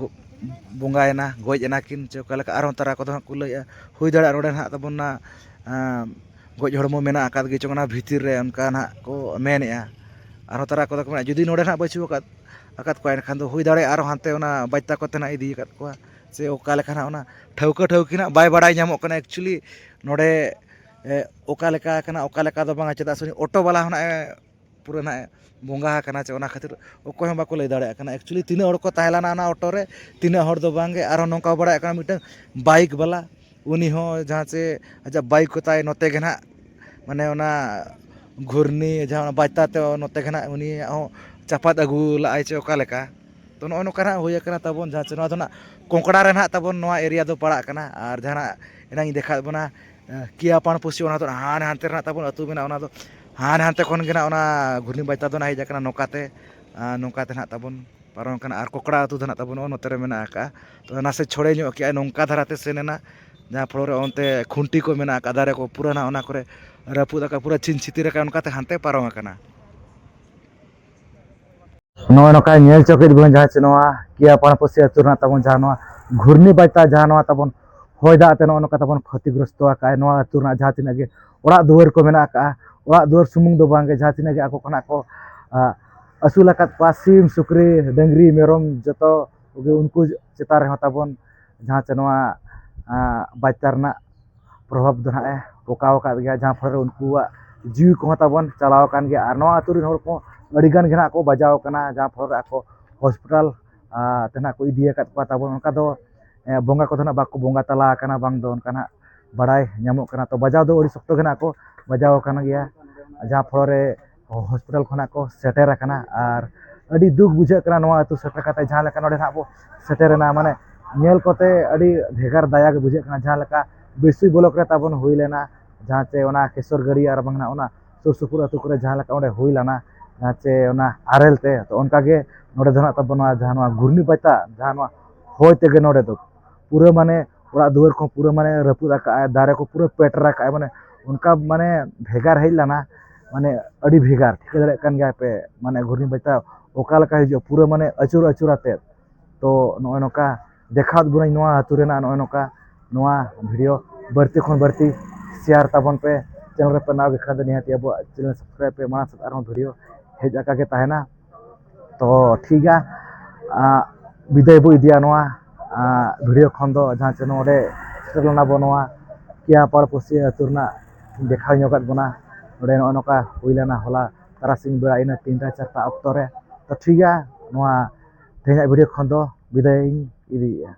ᱵᱚᱸᱜᱟᱭᱮᱱᱟ, ᱜᱚᱡ ᱮᱱᱟ ᱠᱤᱱ ᱪᱮ ᱚᱠᱟ ᱞᱮᱠᱟ, ᱟᱨᱦᱚᱸ ᱛᱟᱨᱟ ᱠᱚᱫᱚ ᱦᱟᱸᱜ ᱠᱚ ᱞᱟᱹᱭᱮᱜᱼᱟ᱾ ᱦᱩᱭ ᱫᱟᱲᱮᱭᱟᱜᱼᱟ ᱱᱚᱰᱮ ᱱᱟᱦᱟᱜ ᱛᱟᱵᱚᱱ ᱚᱱᱟ ᱜᱚᱡ ᱦᱚᱲᱢᱚ ᱢᱮᱱᱟᱜ ᱟᱠᱟᱫ ᱜᱮ ᱪᱚᱝ ᱚᱱᱟ ᱵᱷᱤᱛᱤᱨ ᱨᱮ, ᱚᱱᱠᱟ ᱱᱟᱦᱟᱜ ᱠᱚ ᱢᱮᱱᱮᱜᱼᱟ᱾ ᱟᱨᱦᱚᱸ ᱛᱟᱨᱟ ᱠᱚᱫᱚ ᱠᱚ ᱢᱮᱱᱟ, ᱡᱩᱫᱤ ᱱᱚᱰᱮ ᱱᱟᱦᱟᱜ ᱵᱟᱹᱪᱩᱜ ᱟᱠᱟᱫ ᱟᱠᱟᱫ ᱠᱚᱣᱟ, ᱮᱱᱠᱷᱟᱱ ᱫᱚ ᱦᱩᱭ ᱫᱟᱲᱮᱭᱟᱜᱼᱟ ᱟᱨᱦᱚᱸ ᱦᱟᱱᱛᱮ ᱚᱱᱟ ᱵᱟᱡᱽᱛᱟ ᱠᱚᱛᱮ ᱱᱟᱦᱟᱜ ᱤᱫᱤ ᱟᱠᱟᱫ ᱠᱚᱣᱟ ᱥᱮ ᱚᱠᱟ ᱞᱮᱠᱟ ᱱᱟᱦᱟᱜ, ᱚᱱᱟ ᱴᱷᱟᱹᱣᱠᱟᱹ ᱴᱷᱟᱹᱣᱠᱤ ᱱᱟᱦᱟᱜ ᱵᱟᱭ ᱵᱟᱲᱟᱭ ᱧᱟᱢᱚᱜ ᱠᱟᱱᱟ᱾ ᱮᱠᱪᱩᱭᱮᱞᱤ ᱱᱚᱰᱮ ᱚᱠᱟ ᱞᱮᱠᱟ ᱠᱟᱱᱟ, ᱚᱠᱟ ᱞᱮᱠᱟ ᱫᱚ ᱵᱟᱝᱟ, ᱪᱮᱫᱟᱜ ᱥᱮ ᱩᱱᱤ ᱚᱴᱳ ᱵᱟᱞᱟ ᱦᱚᱸ ᱱᱟᱦᱟᱜ ᱯᱩᱨᱟᱹ ᱱᱟᱦᱟᱜ ᱵᱚᱸᱜᱟ ᱟᱠᱟᱱᱟ ᱪᱮ, ᱚᱱᱟ ᱠᱷᱟᱹᱛᱤᱨ ᱚᱠᱚᱭ ᱦᱚᱸ ᱵᱟᱠᱚ ᱞᱟᱹᱭ ᱫᱟᱲᱮᱭᱟᱜ ᱠᱟᱱᱟ᱾ ᱮᱠᱪᱩᱭᱮᱞᱤ ᱛᱤᱱᱟᱹᱜ ᱦᱚᱲ ᱠᱚ ᱛᱟᱦᱮᱸ ᱞᱮᱱᱟ ᱚᱱᱟ ᱚᱴᱳ ᱨᱮ, ᱛᱤᱱᱟᱹᱜ ᱦᱚᱲ ᱫᱚ ᱵᱟᱝᱜᱮ᱾ ᱟᱨᱦᱚᱸ ᱱᱚᱝᱠᱟ ᱵᱟᱲᱟᱭᱚᱜ ᱠᱟᱱᱟ, ᱢᱤᱫᱴᱟᱝ ᱵᱟᱭᱤᱠ ᱵᱟᱞᱟ, ᱩᱱᱤ ᱦᱚᱸ ᱡᱟᱦᱟᱸ ᱪᱮ ᱟᱡᱟᱜ ᱵᱟᱭᱤᱠ ᱠᱚ ᱛᱟᱭ ᱱᱚᱛᱮ ᱜᱮ ᱱᱟᱦᱟᱜ, ᱢᱟᱱᱮ ᱚᱱᱟ ᱜᱷᱩᱨᱱᱤ ᱡᱟᱦᱟᱸ ᱚᱱᱟ ᱵᱟᱡᱽᱛᱟ ᱛᱮ ᱱᱚᱛᱮ ᱜᱮ ᱱᱟᱦᱟᱜ ᱩᱱᱤᱭᱟᱜ ᱦᱚᱸ ᱪᱟᱯᱟᱫ ᱟᱹᱜᱩ ᱞᱟᱜᱼᱟᱭ ᱪᱮ ᱚᱠᱟ ᱞᱮᱠᱟ᱾ ᱛᱚ ᱱᱚᱜᱼᱚ ᱱᱚᱝᱠᱟ ᱱᱟᱦᱟᱜ ᱦᱩᱭ ᱟᱠᱟᱱᱟ ᱛᱟᱵᱚᱱ, ᱡᱟᱦᱟᱸ ᱪᱮ ᱱᱚᱣᱟ ᱫᱚ ᱱᱟᱦᱟᱜ ᱠᱚᱝᱠᱲᱟ ᱨᱮ ᱱᱟᱦᱟᱜ ᱛᱟᱵᱚᱱ ᱱᱚᱣᱟ ᱮᱨᱤᱭᱟ ᱫᱚ ᱯᱟᱲᱟᱜ ᱠᱟᱱᱟ᱾ ᱟᱨ ᱡᱟᱦᱟᱱᱟᱜ ᱮᱱᱟᱝ ᱤᱧ ᱫᱮᱠᱷᱟᱣᱮᱫ ᱵᱚᱱᱟ ᱠᱤᱭᱟ ᱯᱟᱲ ᱯᱩᱥᱤ, ᱚᱱᱟ ᱫᱚ ᱦᱟᱱᱮ ᱦᱟᱱᱛᱮ ᱨᱮᱱᱟᱜ ᱛᱟᱵᱚᱱ ᱟᱹᱛᱩ ᱢᱮᱱᱟᱜᱼᱟ᱾ ᱚᱱᱟ ᱫᱚ ᱦᱟᱱᱮ ᱦᱟᱱᱛᱮ ᱠᱷᱚᱱ ᱜᱮ ᱱᱟᱜ ᱚᱱᱟ ᱜᱷᱩᱨᱱᱤ ᱵᱟᱡᱽᱛᱟ ᱫᱚ ᱱᱟᱜ ᱦᱮᱡ ᱟᱠᱟᱱᱟ ᱱᱚᱝᱠᱟᱛᱮ᱾ ᱟᱨ ᱱᱚᱝᱠᱟᱛᱮ ᱱᱟᱜ ᱛᱟᱵᱚᱱ ᱯᱟᱨᱚᱢ ᱟᱠᱟᱱᱟ᱾ ᱟᱨ ᱠᱚᱠᱲᱟ ᱟᱹᱛᱩ ᱫᱚ ᱱᱟᱜ ᱛᱟᱵᱚᱱ ᱱᱚᱜᱼᱚ ᱱᱚᱛᱮ ᱨᱮ ᱢᱮᱱᱟᱜ ᱟᱠᱟᱫᱼᱟ᱾ ᱛᱚ ᱱᱟᱥᱮ ᱪᱷᱚᱲᱮ ᱧᱚᱜ ᱠᱮᱜᱼᱟᱭ, ᱱᱚᱝᱠᱟ ᱫᱷᱟᱨᱟᱛᱮ ᱥᱮᱱ ᱮᱱᱟ, ᱡᱟᱦᱟᱸ ᱯᱷᱚᱲᱚ ᱨᱮ ᱚᱱᱛᱮ ᱠᱷᱩᱱᱴᱤ ᱠᱚ ᱢᱮᱱᱟᱜ ᱟᱠᱟᱫ, ᱫᱟᱨᱮ ᱠᱚ ᱯᱩᱨᱟᱹ ᱱᱟᱜ ᱚᱱᱟ ᱠᱚᱨᱮ ᱨᱟᱹᱯᱩᱫ ᱟᱠᱟᱫ, ᱯᱩᱨᱟᱹ ᱪᱷᱤᱱ ᱪᱷᱤᱛᱤᱨ ᱟᱠᱟᱫ, ᱚᱱᱠᱟᱛᱮ ᱦᱟᱱᱛᱮ ᱯᱟᱨᱚᱢ ᱟᱠᱟᱱᱟ᱾ ᱱᱚᱜᱼᱚᱭ ᱱᱚᱝᱠᱟ ᱧᱮᱞ ᱪᱚ ᱠᱮᱫ ᱵᱚᱱ, ᱡᱟᱦᱟᱸ ᱪᱮ ᱱᱚᱣᱟ ᱠᱤᱭᱟ ᱯᱟᱲ ᱯᱩᱥᱤ ᱟᱹᱛᱩ ᱨᱮᱱᱟᱜ ᱛᱟᱵᱚᱱ ᱡᱟᱦᱟᱸ ᱱᱚᱣᱟ ᱜᱷᱩᱨᱱᱤ ᱵᱟᱡᱽᱛᱟ, ᱡᱟᱦᱟᱸ ᱱᱚᱣᱟ ᱛᱟᱵᱚᱱ ᱦᱚᱭ ᱫᱟᱜ ᱛᱮ ᱱᱚᱜᱼᱚ ᱱᱚᱝᱠᱟ ᱛᱟᱵᱚᱱ ᱠᱷᱚᱛᱤᱜᱨᱚᱥᱛᱚ ᱟᱠᱟᱫᱼᱟᱭ ᱱᱚᱣᱟ ᱟᱹᱛᱩ ᱨᱮᱱᱟᱜ ᱡᱟᱦᱟᱸ ᱛᱤᱱᱟᱹᱜ ᱜᱮ ᱚᱲᱟᱜ ᱫᱩᱣᱟᱹᱨ ᱠᱚ ᱢᱮᱱᱟᱜ ᱟᱠᱟᱫᱼᱟ, ᱚᱲᱟᱜ ᱫᱩᱣᱟᱹᱨ ᱥᱩᱢᱩᱝ ᱫᱚ ᱵᱟᱝᱜᱮ, ᱡᱟᱦᱟᱸ ᱛᱤᱱᱟᱹᱜ ᱜᱮ ᱟᱠᱚ ᱠᱷᱚᱱᱟᱜ ᱠᱚ, ᱟ, ᱟᱹᱥᱩᱞ ᱟᱠᱟᱫ ᱠᱚᱣᱟ, ᱥᱤᱢ, ᱥᱩᱠᱨᱤ, ᱰᱟᱹᱝᱨᱤ, ᱢᱮᱨᱚᱢ, ᱡᱚᱛᱚ ᱜᱮ ᱩᱱᱠᱩ ᱪᱮᱛᱟᱱ ᱨᱮᱦᱚᱸ ᱛᱟᱵᱚᱱ ᱡᱟᱦᱟᱸ ᱪᱮ ᱱᱚᱣᱟ, ᱟ, ᱵᱟᱡᱽᱛᱟ ᱨᱮᱱᱟᱜ ᱯᱨᱚᱵᱷᱟᱵᱽ ᱫᱚ ᱱᱟᱦᱟᱜ ᱮ ᱯᱚᱠᱟᱣ ᱟᱠᱟᱫ ᱜᱮᱭᱟ, ᱡᱟᱦᱟᱸ ᱯᱷᱚᱞᱚ ᱨᱮ ᱩᱱᱠᱩᱣᱟᱜ ᱡᱤᱣᱤ ᱠᱚᱦᱚᱸ ᱛᱟᱵᱚᱱ ᱪᱟᱞᱟᱣ ᱟᱠᱟᱱ ᱜᱮᱭᱟ᱾ ᱟᱨ ᱱᱚᱣᱟ ᱟᱹᱛᱩ ᱨᱮᱱ ᱦᱚᱲ ᱠᱚ ᱟᱹᱰᱤ ᱜᱟᱱ ᱜᱮ ᱱᱟᱦᱟᱜ ᱠᱚ ᱵᱟᱡᱟᱣ ᱟᱠᱟᱱᱟ, ᱡᱟᱦᱟᱸ ᱯᱷᱚᱞᱚ ᱨᱮ ᱟᱠᱚ ᱦᱚᱥᱯᱤᱴᱟᱞ, ᱟ, ᱛᱮ ᱱᱟᱦᱟᱜ ᱠᱚ ᱤᱫᱤ ᱟᱠᱟᱫ ᱠᱚᱣᱟ ᱛᱟᱵᱚᱱ᱾ ᱚᱱᱠᱟ ᱫᱚ, ᱮ, ᱵᱚᱸᱜᱟ ᱠᱚᱫᱚ ᱱᱟᱦᱟᱜ ᱵᱟᱠᱚ ᱵᱚᱸᱜᱟ ᱛᱟᱞᱟ ᱟᱠᱟᱱᱟ, ᱵᱟᱝ ᱫᱚ ᱚᱱᱠᱟ ᱱᱟᱦᱟᱜ ᱵᱟᱲᱟᱭ ᱧᱟᱢᱚᱜ ᱠᱟᱱᱟ᱾ ᱛᱚ ᱵᱟᱡᱟᱣ ᱫᱚ ᱟᱹᱰᱤ ᱥᱚᱠᱛᱚ ᱜᱮ ᱱᱟᱦᱟᱜ ᱠᱚ ᱵᱟᱡᱟᱣ ᱟᱠᱟᱱ ᱜᱮᱭᱟ, ᱡᱟᱦᱟᱸ ᱯᱷᱚᱞᱚ ᱨᱮ ᱦᱚᱥᱯᱤᱴᱟᱞ ᱠᱷᱚᱱᱟᱜ ᱠᱚ ᱥᱮᱴᱮᱨ ᱟᱠᱟᱱᱟ᱾ ᱟᱨ ᱟᱹᱰᱤ ᱫᱩᱠ ᱵᱩᱡᱷᱟᱹᱜ ᱠᱟᱱᱟ ᱱᱚᱣᱟ ᱟᱹᱛᱩ ᱥᱮᱴᱮᱨ ᱠᱟᱛᱮ, ᱡᱟᱦᱟᱸ ᱞᱮᱠᱟ ᱱᱚᱰᱮ ᱱᱟᱦᱟᱜ ᱵᱚ ᱥᱮᱴᱮᱨᱮᱱᱟ, ᱢᱟᱱᱮ ᱧᱮᱞ ᱠᱚᱛᱮ ᱟᱹᱰᱤ ᱵᱷᱮᱜᱟᱨ ᱫᱟᱭᱟ ᱜᱮ ᱵᱩᱡᱷᱟᱹᱜ ᱠᱟᱱᱟ᱾ ᱡᱟᱦᱟᱸ ᱞᱮᱠᱟ ᱵᱤᱥᱩᱭ ᱵᱞᱚᱠ ᱨᱮ ᱛᱟᱵᱚᱱ ᱦᱩᱭ ᱞᱮᱱᱟ, ᱡᱟᱦᱟᱸ ᱪᱮ ᱚᱱᱟ ᱠᱮᱥᱚᱨ ᱜᱟᱹᱲᱤᱭᱟᱹ ᱟᱨ ᱵᱟᱝ ᱱᱟᱦᱟᱜ ᱚᱱᱟ ᱥᱩᱨ ᱥᱩᱯᱩᱨ ᱟᱹᱛᱩ ᱠᱚᱨᱮ ᱡᱟᱦᱟᱸ ᱞᱮᱠᱟ ᱚᱸᱰᱮ ᱦᱩᱭ ᱞᱮᱱᱟ, ᱡᱟᱦᱟᱸ ᱪᱮ ᱚᱱᱟ ᱟᱨᱮᱞ ᱛᱮ, ᱛᱚ ᱚᱱᱠᱟ ᱜᱮ ᱱᱚᱰᱮ ᱫᱚ ᱱᱟᱦᱟᱜ ᱛᱟᱵᱚᱱ ᱱᱚᱣᱟ ᱡᱟᱦᱟᱸ ᱱᱚᱣᱟ ᱜᱷᱩᱨᱱᱤ ᱵᱟᱡᱽᱛᱟ, ᱡᱟᱦᱟᱸ ᱱᱚᱣᱟ ᱦᱚᱭ ᱛᱮᱜᱮ ᱱᱚᱰᱮ ᱫᱚ ᱯᱩᱨᱟᱹ ᱢᱟᱱᱮ ᱚᱲᱟᱜ ᱫᱩᱣᱟᱹᱨ ᱠᱚ ᱯᱩᱨᱟᱹ ᱢᱟᱱᱮ ᱨᱟᱹᱯᱩᱫ ᱟᱠᱟᱫᱼᱟᱭ, ᱫᱟᱨᱮ ᱠᱚ ᱯᱩᱨᱟᱹ ᱯᱮᱴᱮᱨ ᱟᱠᱟᱫᱼᱟᱭ, ᱢᱟᱱᱮ ᱚᱱᱠᱟ ᱢᱟᱱᱮ ᱵᱷᱮᱜᱟᱨ ᱦᱮᱡ ᱞᱮᱱᱟ᱾ ᱢᱟᱱᱮ ᱟᱹᱰᱤ ᱵᱷᱮᱜᱟᱨ, ᱴᱷᱤᱠᱟᱹ ᱫᱟᱲᱮᱭᱟᱜ ᱠᱟᱱ ᱜᱮᱭᱟ ᱯᱮ, ᱢᱟᱱᱮ ᱜᱷᱩᱨᱱᱤ ᱵᱟᱭᱛᱟᱣ ᱚᱠᱟ ᱞᱮᱠᱟ ᱦᱤᱡᱩᱜᱼᱟ, ᱯᱩᱨᱟᱹ ᱢᱟᱱᱮ ᱟᱹᱪᱩᱨ ᱟᱹᱪᱩᱨ ᱟᱛᱮᱫ᱾ ᱛᱚ ᱱᱚᱜᱼᱚᱭ ᱱᱚᱝᱠᱟ ᱫᱮᱠᱷᱟᱣ ᱵᱚᱱᱟᱹᱧ ᱱᱚᱣᱟ ᱟᱹᱛᱩ ᱨᱮᱱᱟᱜ ᱱᱚᱜᱼᱚᱭ ᱱᱚᱝᱠᱟ ᱱᱚᱣᱟ ᱵᱷᱤᱰᱤᱭᱳ ᱵᱟᱹᱲᱛᱤ ᱠᱷᱚᱱ ᱵᱟᱹᱲᱛᱤ ᱥᱮᱭᱟᱨ ᱛᱟᱵᱚᱱ ᱯᱮ᱾ ᱪᱮᱱᱮᱞ ᱨᱮᱯᱮ ᱱᱟᱣᱟ ᱜᱮ ᱠᱷᱟᱱ ᱫᱚ ᱱᱤᱦᱟᱹᱛ ᱟᱵᱚᱣᱟᱜ ᱪᱮᱱᱮᱞ ᱥᱟᱵᱥᱠᱨᱟᱭᱤᱵ ᱯᱮ, ᱢᱟᱲᱟᱝ ᱥᱮᱫ ᱟᱨᱦᱚᱸ ᱵᱷᱤᱰᱤᱭᱳ ᱦᱮᱡ ᱟᱠᱟ ᱜᱮ ᱛᱟᱦᱮᱱᱟ᱾ ᱛᱚ ᱴᱷᱤᱠ ᱜᱮᱭᱟ, ᱟᱸ, ᱵᱤᱫᱟᱹᱭ ᱵᱚ ᱤᱫᱤᱭᱟ ᱱᱚᱣᱟ, ᱟᱸ, ᱵᱷᱤᱰᱤᱭᱳ ᱠᱷᱚᱱ ᱫᱚ, ᱡᱟᱦᱟᱸ ᱪᱮ ᱱᱚᱰᱮ ᱥᱮᱴᱮᱨ ᱞᱮᱱᱟ ᱵᱚ ᱱᱚᱣᱟ ᱠᱮᱭᱟᱯᱟᱲ ᱯᱚᱥᱤ ᱟᱹᱛᱩ ᱨᱮᱱᱟᱜ ᱫᱮᱠᱷᱟᱣ ᱧᱚᱜᱟᱫ ᱵᱚᱱᱟ᱾ ᱱᱚᱰᱮ ᱱᱚᱜᱼᱚ ᱱᱚᱝᱠᱟ ᱦᱩᱭ ᱞᱮᱱᱟ ᱦᱚᱞᱟ ᱛᱟᱨᱟᱥᱤᱧ ᱵᱮᱲᱟ ᱤᱱᱟᱹ ᱛᱤᱱᱴᱟ ᱪᱟᱨᱴᱟ ᱚᱠᱛᱚ ᱨᱮ᱾ ᱛᱚ ᱴᱷᱤᱠ ᱜᱮᱭᱟ, ᱱᱚᱣᱟ ᱛᱮᱦᱮᱧᱟᱜ ᱵᱷᱤᱰᱤᱭᱳ ᱠᱷᱚᱱ ᱫᱚ ᱵᱤᱫᱟᱹᱭ ᱤᱧ ᱤᱫᱤᱭᱮᱫᱼᱟ᱾